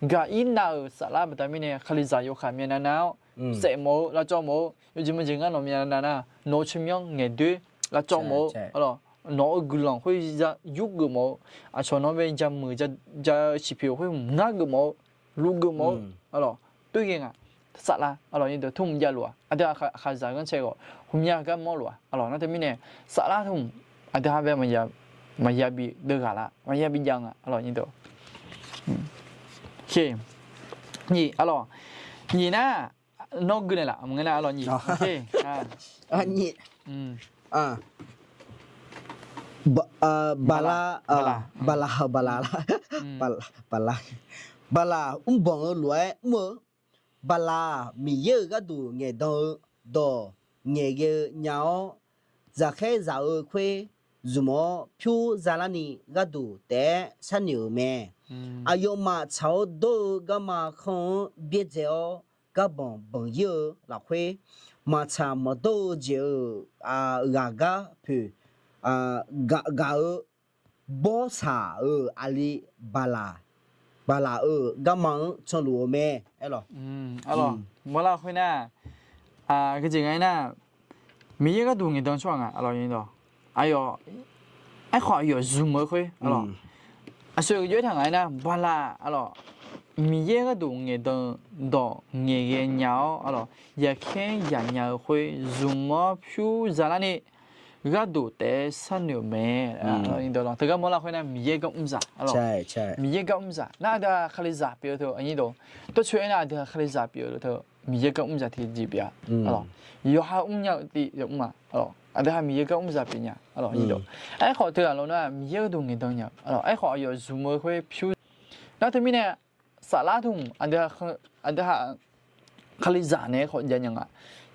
Gaqirnav-euq saflar baqda mirnae kalizaq yawkaq myavnav nav-awr saef mawf-eu, lavcawv mawf-eu, yawjeq maqjeq ngar nawq myavnav nar, nawq-eu tsawrmyanr ngaeqdoer lavcawv mawf-eu, arlawq, nawq-eu guiqlanq khoer yurgeuf mawf-eu, aqcawq nawq-anr bae jamuiq ja siqpoeq khoer hmq ngar geuf mawf-eu, luf geuf mawf-eu, arlawq, toer ghae nga. Saflar, arlawq, tmr javluf-aq, aqdui aqkhaqzaq ghanrcae ghawq ghawqmya gar mawrluf-aq, arlawq, nar teumirnae saflar tmr aqdui ha bae maqya bi deuv ghaq lar, maqya bi jav nga, arlawq, nyiq, arlawq, nyiq nar, nawr gui naeqlaf maqngeur nar, arlawq, nyiq, nyiq, bala, bala, bala, bala, bala mrbanq-eu lof-aer mr-eu, bala-aq Miqyaer-euq gharduq ngaeqdan-eu dawq ngaeqghae-eu nya-awr, zaqkhaer zaq-eu khoer zmq-awr pyur zalarni gharduq taef-aer sharnoeq-euq mae. Aqyawfmaf tsaq-awr dawr-eu garma khanr-anr byaerdzae-awr garbanq banq ir-eu lafkhoer, maqtsaq maqdawr-eu jeq-euq ghaqgar poeq gaq-eu bawrsaq-euq aqli bala, bala-euq garma-anr canluf-eu mae. Arlawq, mawrlar khoernar, aqgeujeq nga aernar, Miqyaer gharduq ngaeqdan tsawrhaq nga, arlawq, aqyawf, aerkhawf aqyawf zmq-eu khoer, arlawq, aqsur-eu jawr aertaq nga aernar, bala, arlawq, Miqyaer gharduq ngaeqdan-eu dawq ngaeqghae nya-awr, arlawq, yaqkhaer yaqnya-eu khoer zmq-awr pyur zalarni gharduq taef-aer sharnoeq-euq mae. Teugar mawrlar khoernar Miqyaer gar mrzaq, arlawq, Miqyaer gar mrzaq nar aqdui-aq kalizaq pyeuf-eu teu, aqnyir dawq, dawrcoeni aernar aqdui-aq kalizaq pyeuf-eu teu, Miqyaer gar mrzaq tiqjeq pyeuf-a, arlawq, yawqha mrnya-eu tiq yawmr-aq, arlawq, aqdui ha Miqyaer gar mrzaq pyeuf nya, arlawq, nyiq dawq. Aerkhawf teughaq lawnar Miqyaer gharduq ngaeqdan nya-eu, arlawq, aerkhawf aqyawf zmq-eu khoer pyur. Nar teumirnae saflar tmr aqdui ha kalizaq naeq-aer khawf jav nya nga,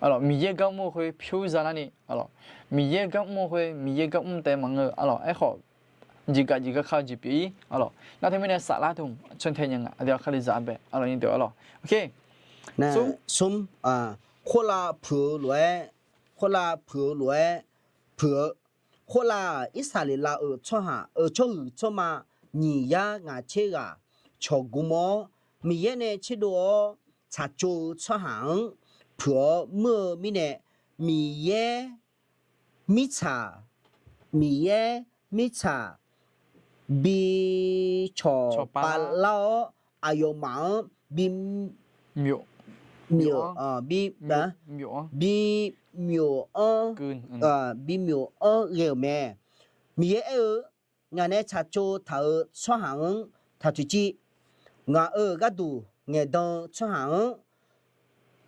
arlawq, Miqyaer gar mr-eu khoer pyur zalarni, arlawq, Miqyaer gar mr-eu khoer Miqyaer gar mr taef maqngeur, arlawq, aerkhawf jeqgaf jeqgaf ka-eu jeq pyeuf-ir, arlawq, nar teumirnae saflar tmr cantae nya nga, aqdui-aq kalizaq bae, arlawq, nyiq dawq, arlawq, smr, khoerlav puiq-eu lof-aer, khoerlav puiq-eu lof-aer puiq-eu Khoerlav-aq, Irsaqleqlav-euq tsawrhaq-euq tsawrhuiq tsawrma nyiq yar ngaq tser ghaq cawqgmr-awr, Miqyaer nae tserdov-awr tsaqtsov-eu tsawrhaq-anr puiq-awr muir-eu mirnae, Miqyaer mirtsaq, Miqyaer mirtsaq bi cawqpav lar-awr, aqyawfmaf-anr bi, bi, bi myawf-anr, bi myawf-anr, bi myawf-anr ghae-euq mae. Miqyaer aer-eu, Ngaq nae tsaqtsov taq-euq tsawrhaq-anr taq toeqciv. Ngaq-euq gharduq ngaeqdan-eu tsawrhaq-anr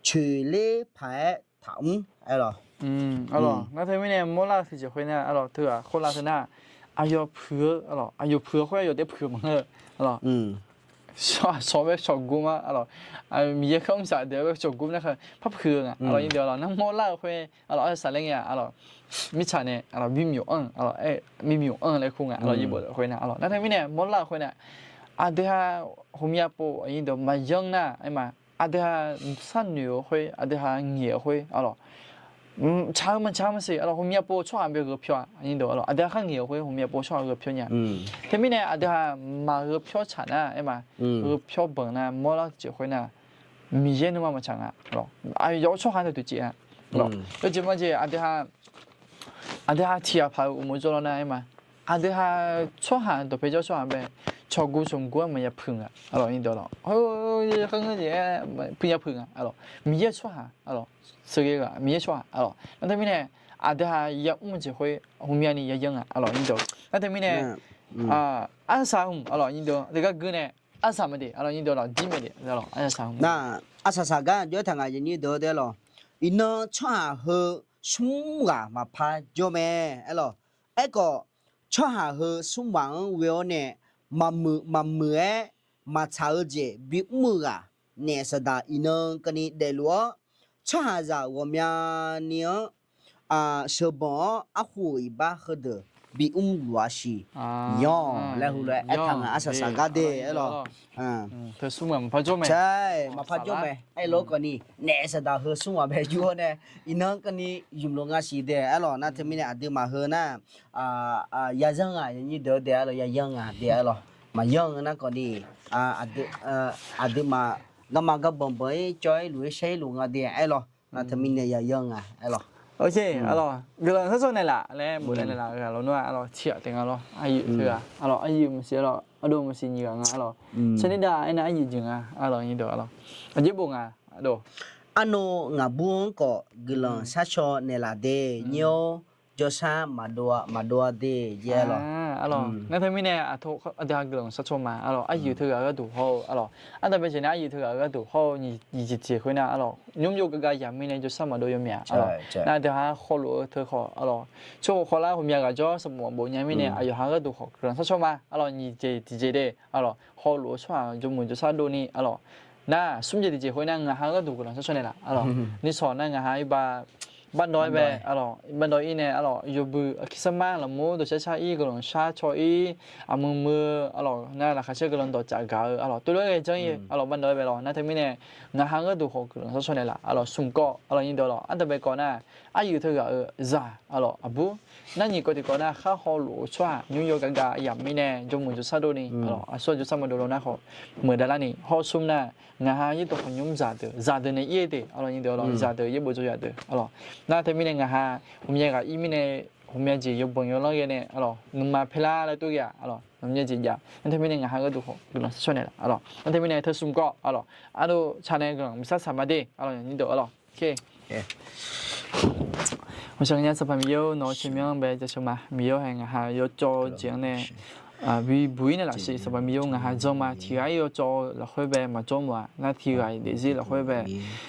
coeqler paq-aer taqmr. Nar teumirnae mawrlar-eu tiqjeq khoer nar, aqlawq teughaq khoerlar teu nar, aqyawf puiq-eu, aqlawq aqyawf puiq-eu khoer aqyawf taef puiq-eu maqngeur-eu, aqlawq shawq bae cawqgmr-a, aqlawq Miqyaer kharmr saq deuq-aer bae cawqgmr nar, par puiq-eu nga, aqlawq nyirdeuq, aqlawq nar mawrlar-eu khoer, aqlawq arsaq laer ngae-a, aqlawq mirtsaq nae, aqlawq bi myawf-anr, aqlawq bi myawf-anr laer kur nga, aqlawq yaerbof khoer nar, aqlawq nar teumirnae mawrlar-eu khoer nar, aqdui ha ghawqmya pov aqnyir deuq maqyanr nar, aerma, aqdui ha sharnoeq-eu khoer, aqdui ha ngaeq-eu khoer, aqlawq tsaq-eu maqtsaq maqsiq, aqlawq ghawqmya pov tsawrhaq bae gheu pyawr-a, aqnyir deuq, aqlawq aqdui ha khar ngaeq-eu khoer ghawqmya pov tsawrhaq gheu pyawr nya. Teumirnae aqdui ha maqgheu pyawr tsaq nar, aerma, gheu pyawr banq nar mawrlar tiqjeq khoer nar, Miqyaer nuima maqtsaq nga. Aqyawf-eu tsawrhaq-anr taef toeqciv-a. Yawjeq majeq aqdui ha, aqdui ha tiq ghaq paq-euq uqmov jawr lawr nar, aerma, aqdui ha tsawrhaq dawqpae jawr tsawrhaq bae cawqguv cawqguv-aer maqya puiq nga, aqlawq nyirdeuq, aqlawq puiq ya puiq nga, aqlawq Miqyaer tsawrhaq, aqlawq sheuqghae ghaq Miqyaer tsawrhaq, aqlawq nar teumirnae aqdui ha yamr-eu jeq khoer ghawqmyani yayanr nga, aqlawq nyirdeuq nar teumirnae arsaq hmq, aqlawq nyirdeuq teugar geur nae arsaq maqdeq, aqlawq nyirdeuq, aqlawq jir maqdeq, aqlawq arsaq saq gar jawr taq nga, nyirdeuq-eu deuq, aqlawq iqnan tsawrhaq heu smr ghaq maqpar jawr mae, aqlawq. Aerkhawf, tsawrhaq heu smr ghaq-anr ghoe-awr nae maqmuiq, maqmuiq-aer maqtsaq-eu jeq bimr-eu ghaq naef saqdaq iqnan keuvni daefluf-awr, tsawrhaqzaq ghawqmyani-anr sheuqbanq-awr arkhof-euq iqbax heudeuq bimr luf-a siq, yanr-awq laer heulof-aer aertaq nga, arsaq saq gar deuq, aqlawq. Maqpar jawr mae. Aerlof-aer khawfni naef saqdaq heu smr ghaq bae jur-awr nae iqnan keuvni ymq lof nga siq deuq, aqlawq nar teumirnae aqduimaf heu nar yayanr nga, nyirdeuq-eu deuq, aqlawq yayanr nga deuq, aqlawq maqyanr-eu nar khawfni aqduimaf garma garbanq banq-ir cawv-ir luf-ir shaer-ir luf nga deuq, aqlawq nar teumirnae yayanr nga, aqlawq. Guiqlanq sharshawr naeqlaf laer bof naeqlaf-eu ghaq lawr nar, aqlawq tiq ghaq taef nga lawr, aryuif teughaq, aqlawq aryuif maqsiq, aqlawq ardov maqsiq nyiq ghaq nga, aqlawq sharnir dav aernar aryuif jeq nga, aqlawq nyirdeuq, aqlawq aqjeq bof nga, aqdov. Arnav ngaqbur-anr khawf guiqlanq sharshawr naeqlaf de, nyir-awr jawrshar maqdov-a, maqdov-a de, aqlawq. Nar teumirnae aqdui ha guiqlanq sharshawr ma, aqlawq aryuif teughaq-eu gharduq hawr-eu, aqlawq ardanqbae jeq nae aryuif teughaq-eu gharduq hawr-eu nyiq jeq jeq khoer nar, aqlawq nymr yov gavgav yamq mirnae jawrshar maqdov yawmyaef, aqlawq nar aqdui ha hawluf-eu teu khawf, aqlawq tsawrhaq khawf lar ghawqmya ghaq jawr sanqbof maqbof nya mirnae aqyawf ha gharduq khawf guiqlanq sharshawr ma, aqlawq nyiq jeq tiqjeq de, aqlawq hawluf-eu tsawrhaq jawrmuiq jawrshar dovni, aqlawq nar smr jeq tiqjeq khoer nar ngaq ha gharduq guiqlanq sharshawr naeqlaf, aqlawq nishawq nar ngaq ha iqbax bardawv-aer bae, aqlawq bardawv-ir nae, aqlawq yawbui aqkir sarmar lafmur dawqshar shar-ir guiqlanq shar caw-ir, aqmuiq muiq-eu, aqlawq nar laqkhaq caer guiqlanq dawqcaf gaq-eu, aqlawq tov lof-aer ghae janr-ir, aqlawq bardawv-aer bae lawr nar teumirnae ngaq ha gharduq khawf guiqlanq sharshawr naeqlaf, aqlawq smq kawv, aqlawq nyirdeuq, aqlawq ardanqbae kawv nar aryuif teughaq-eu zaq, aqlawq aqbur nar nyiq kawv tiqkawv nar khar hawluf-eu tsawrhaq nymr yov gavgav yamq mirnae jawrmuiq jawrshar dovni, aqlawq aqsur jawrshar maqdov lo nar khawf meuq davlarni hawr smr nar ngaq ha yaerdawq khawf nymr zaqdeuq, zaqdeuq nae ir-eu de, aqlawq nyirdeuq, aqlawq zaqdeuq yaerbof jawr zaqdeuq, aqlawq nar teumirnae ngaq ha ghawqmya ghaq ir mirnae ghawqmya jeq yawbanq yawlanr ghae nae, aqlawq nuima paerlar laer tov ghae-aq, aqlawq ghawqmya jeq jav nar teumirnae ngaq ha gharduq khawf guiqlanq sharshawr naeqlaf, aqlawq nar teumirnae teu smq kawv, aqlawq ardov tsaq nae guiqlanq maqshar saq ma de, aqlawq nyirdeuq, aqlawq. Sanqpaq Miqyaer-or, nawq-eu tsawrmyanr bae jaceuq ma. Miqyaer-or, hae ngaq ha yawcawv jeq-anr nae bi buq-ir naeqlaf siq. Sanqpaq Miqyaer-or, ngaq ha janr ma. Tiq ghaq-ir yawcawv lafkhoer bae maqjawr mawf-aq, nar tiq ghaq-iq daefzir lafkhoer bae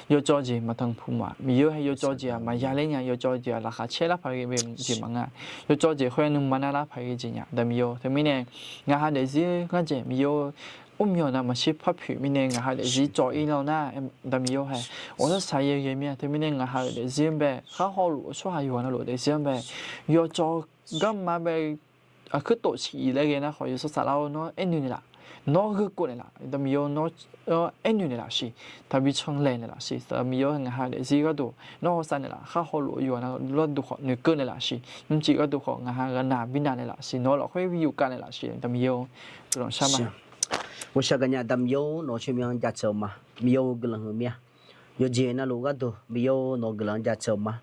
yawcawv jeq maqtanq puq mawf-aq. Miqyaer-or, hae yawcawv jeq-aq maqya ler nya. Yawcawv jeq-aq laqkhaq caer larpaq ghae bae jeq maqngeur-a. Yawcawv jeq khoer nuima nar larpaq ghae jeq nya. Aqda Miqyaer-or, teumirnae ngaq ha daefzir ngar jeq Miqyaer-or, mrmyawq navmaqtser par poeq mirnae ngaq ha daefzir cawv-ir lar-eu nar, Aqda Miqyaer-or, hae ghawqshaq shaq-ir ghae mir-a. Teumirnae ngaq ha-euq daefzir-anr bae khar hawluf-eu tsawrhaq yawqghaq navluf-eu daefzir-anr bae yawcawv garma bae aqkuir tof siq laer ghae nar khawf yawshaq saflar-awr nawr aernoeq naeqlaf. Nawr gheukov naeqlaf, Miqyaer nawr aernoeq naeqlaf siq, taqbi canlaeq naeqlaf siq, Miqyaer ngaq ha daefzir gharduq nawr hawsav naeqlaf, khar hawluf-eu yawqha-anr gharduq khawf noeqkeuv naeqlaf siq, nymrcif gharduq khawf ngaq ha ghaqnaq birnaeq naeqlaf siq, nawq-eu lafkhoer bi yufkav naeqlaf siq, Miqyaer-or, guiqlanq shar ma. Ghovsha gaqnya Miqyaer-or, nawq-eu tsawrmyanr jaceuq-eu ma. Miqyaer-or, guiqlanq huiq mir-a. Yawqjeq navluf gharduq Miqyaer-or, nawq-eu guiqlanq jaceuq-eu ma.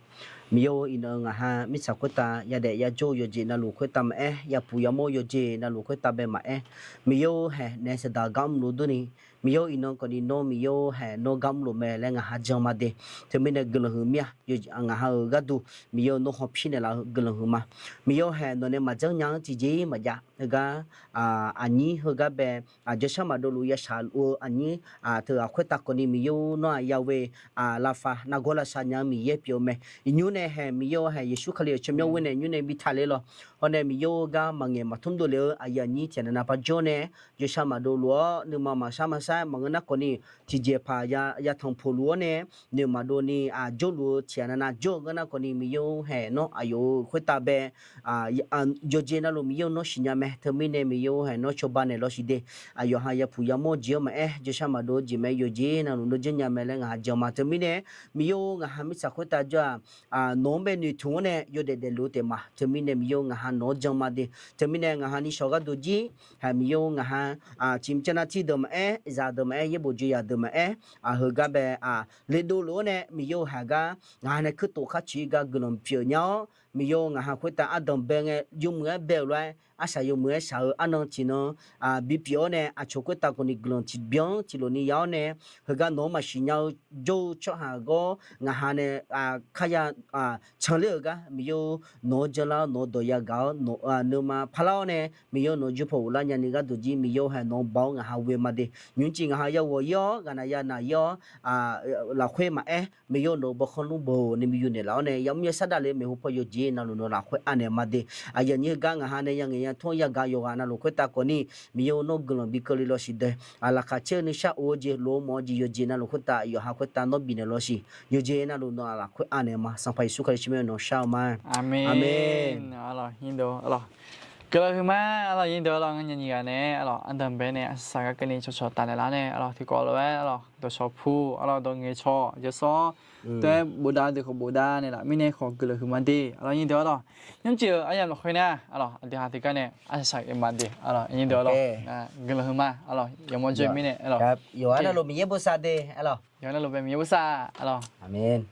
Miqyaer-or, iqnan ngaq ha mirtsaq khoertav yadaef yajawr-eu yawqjeq navluf khoertav maqaer, yapuq yamawr-eu yawqjeq navluf khoertav bae maqaer, Miqyaer-or, haeq naef saqdaq gar mrluf durni, Miqyaer-or, iqnan khawfni nawr Miqyaer-or, haeq nawr gar mrluf mae laer ngaq ha jan ma de. Teumirnae guiqlanq huiq mir-a. Ngaq ha-euq gharduq Miqyaer-or, nawr hawpir naeqlaf-eu guiqlanq huiq ma. Miqyaer-or, haeq nawq nae maqjanr nya-anr tiqjeq maqjav. Heugar aqnyir heugar bae, aqjawrshar maqdov luf yashaq luf-eu aqnyir, teu-aq khoertav khawfni Miqyaer-or, nawr-aq yawe, lavfav nargawr lavshav nya-eu Miqyaer pyeuf-eu mae. Iqnymr nae haeq Miqyaer-or, haeq Yeqsur Kali-euq tsawrmyanr ghoer nae nymr nae bi taqler lawq. Hawr nae Miqyaer-or, gar maqngaeq maqtmr dovlef-eu aqyuif aqnyir tiqghaq navnav par jawr nae, jawrshar maqdov luf-awr nuima maqshar maqshar maqngeur nar khawfni, tiqjeqpaq yatanq poq luf-awr nae, noeq maqdov ni jawrluf-eu tiqghaq navnav jawr-eu ngeur nar khawfni Miqyaer-or, haeq nawr aqyawf-euq khoertav bae, yawqjeq navluf Miqyaer-or, nawr siqnya mae. Teumirnae Miqyaer-or, haeq nawr cawba naeq lawsiq de. Aqyawf ha yapuq yamawr-eu jeq-anr maqaer, jawrshar maqdov-eu jeq mae, yawqjeq navluf nawr janrnya mae laer ngaq ha jan ma. Teumirnae Miqyaer-or, ngaq ha mirtsaq khoertav jawr-aq, nawq-anr bae noeqtmq-awr nae yawdaef daefluf-eu taef ma. Teumirnae Miqyaer-or, ngaq ha nawq-anr jan ma de. Teumirnae ngaq ha nishawq gharduq jir, haeq Miqyaer-or, ngaq ha ciqmcar nar tirdeuq maqaer, zaqdeuq maqaer, yaerbof joeqzaq deuq maqaer, heugar bae ledov luf-awr nae Miqyaer-or, haeq gar ngaq ha nae kuirtof khar ciq-ir gar guiqlanq pyeuf nya-awr, Miqyaer-or, ngaq ha khoertav ardanq bae ngae yawmuiq-aer bae-euq lof-aer, arsaq yawmuiq-aer shaq-eu arnan tiqnan bipyeuf-awr nae, aqcawq khoertav khawfni guiqlanq tiqbyan tiqlof ni ya-awr nae, heugar nawq-anr maqsiq nya-eu jawr-eu tsawrhaq gawr ngaq ha nae karya canler-euq gar Miqyaer-or, nawq-anr janlar-awr nawq-eu dawq yagaq-awr nuima parlar-awr nae Miqyaer-or, nawq-eu jawrpaw ghoflar nyani gharduq jir Miqyaer-or, haeq nawq-anr baw-awr ngaq ha ghoe ma de. Nymrcif ngaq ha yaghawq-ir-awr ghaqnaq yanaq-ir-awr lafkhoer maqaer, Miqyaer-or, nawq-eu bawkhawr nmr bawq ni bi yuf naeqlaf-awr nae yamr yasar davle maeqhu paw yawqjeq navluf nawq lafkhoer anaeq ma de. Aqyuif aqnyir heugar ngaq ha nae yangaeq yatmr-anr yagaq yawqghaq navluf khoertav khawfni, Miqyaer-or, nawr guiqlanq bi keuvle lawsiq dae. Laqkhaq caer-eu nuisar of-eu jeq, lof-eu mawf-eu jeq, yawqjeq navluf khoertav yawqha khoertav nawr bifnaeq lawsiq. Yawqjeq navluf nawq lafkhoer anaeq ma. Sanqpaq Yeqsur Kali tsawrmyanr-aer nawq shar-eu ma. Aqmeq. Guiqlanq huiqma arlawq, nyiq deuq arlawq, ngar nya nyiq ghaq nae arlawq, ardanq bae nae arsaq gar keuvni cawqcawq taf naeqlaf nae arlawq, tiqkawv lof-aer arlawq, dawqshawq pu arlawq, dawq ngaeqcawq yawsanr taef-aer bofdav deuq khawf bofdav naeqlaf mirnae khawf guiqlanq huiqma de. Arlawq, nyiq deuq arlawq, nymrcif-euq aryamq lafkhoer nar arlawq, aqdui ha tiqgar nae arsaq saq-eu ma de. Arlawq, nyiq deuq arlawq, guiqlanq huiqma arlawq, yawmawr jawr mirnae arlawq, yawqha navluf Miqyaer bosav de arlawq, yawqha navluf bae Miqyaer bosav arlawq. Aqmeq.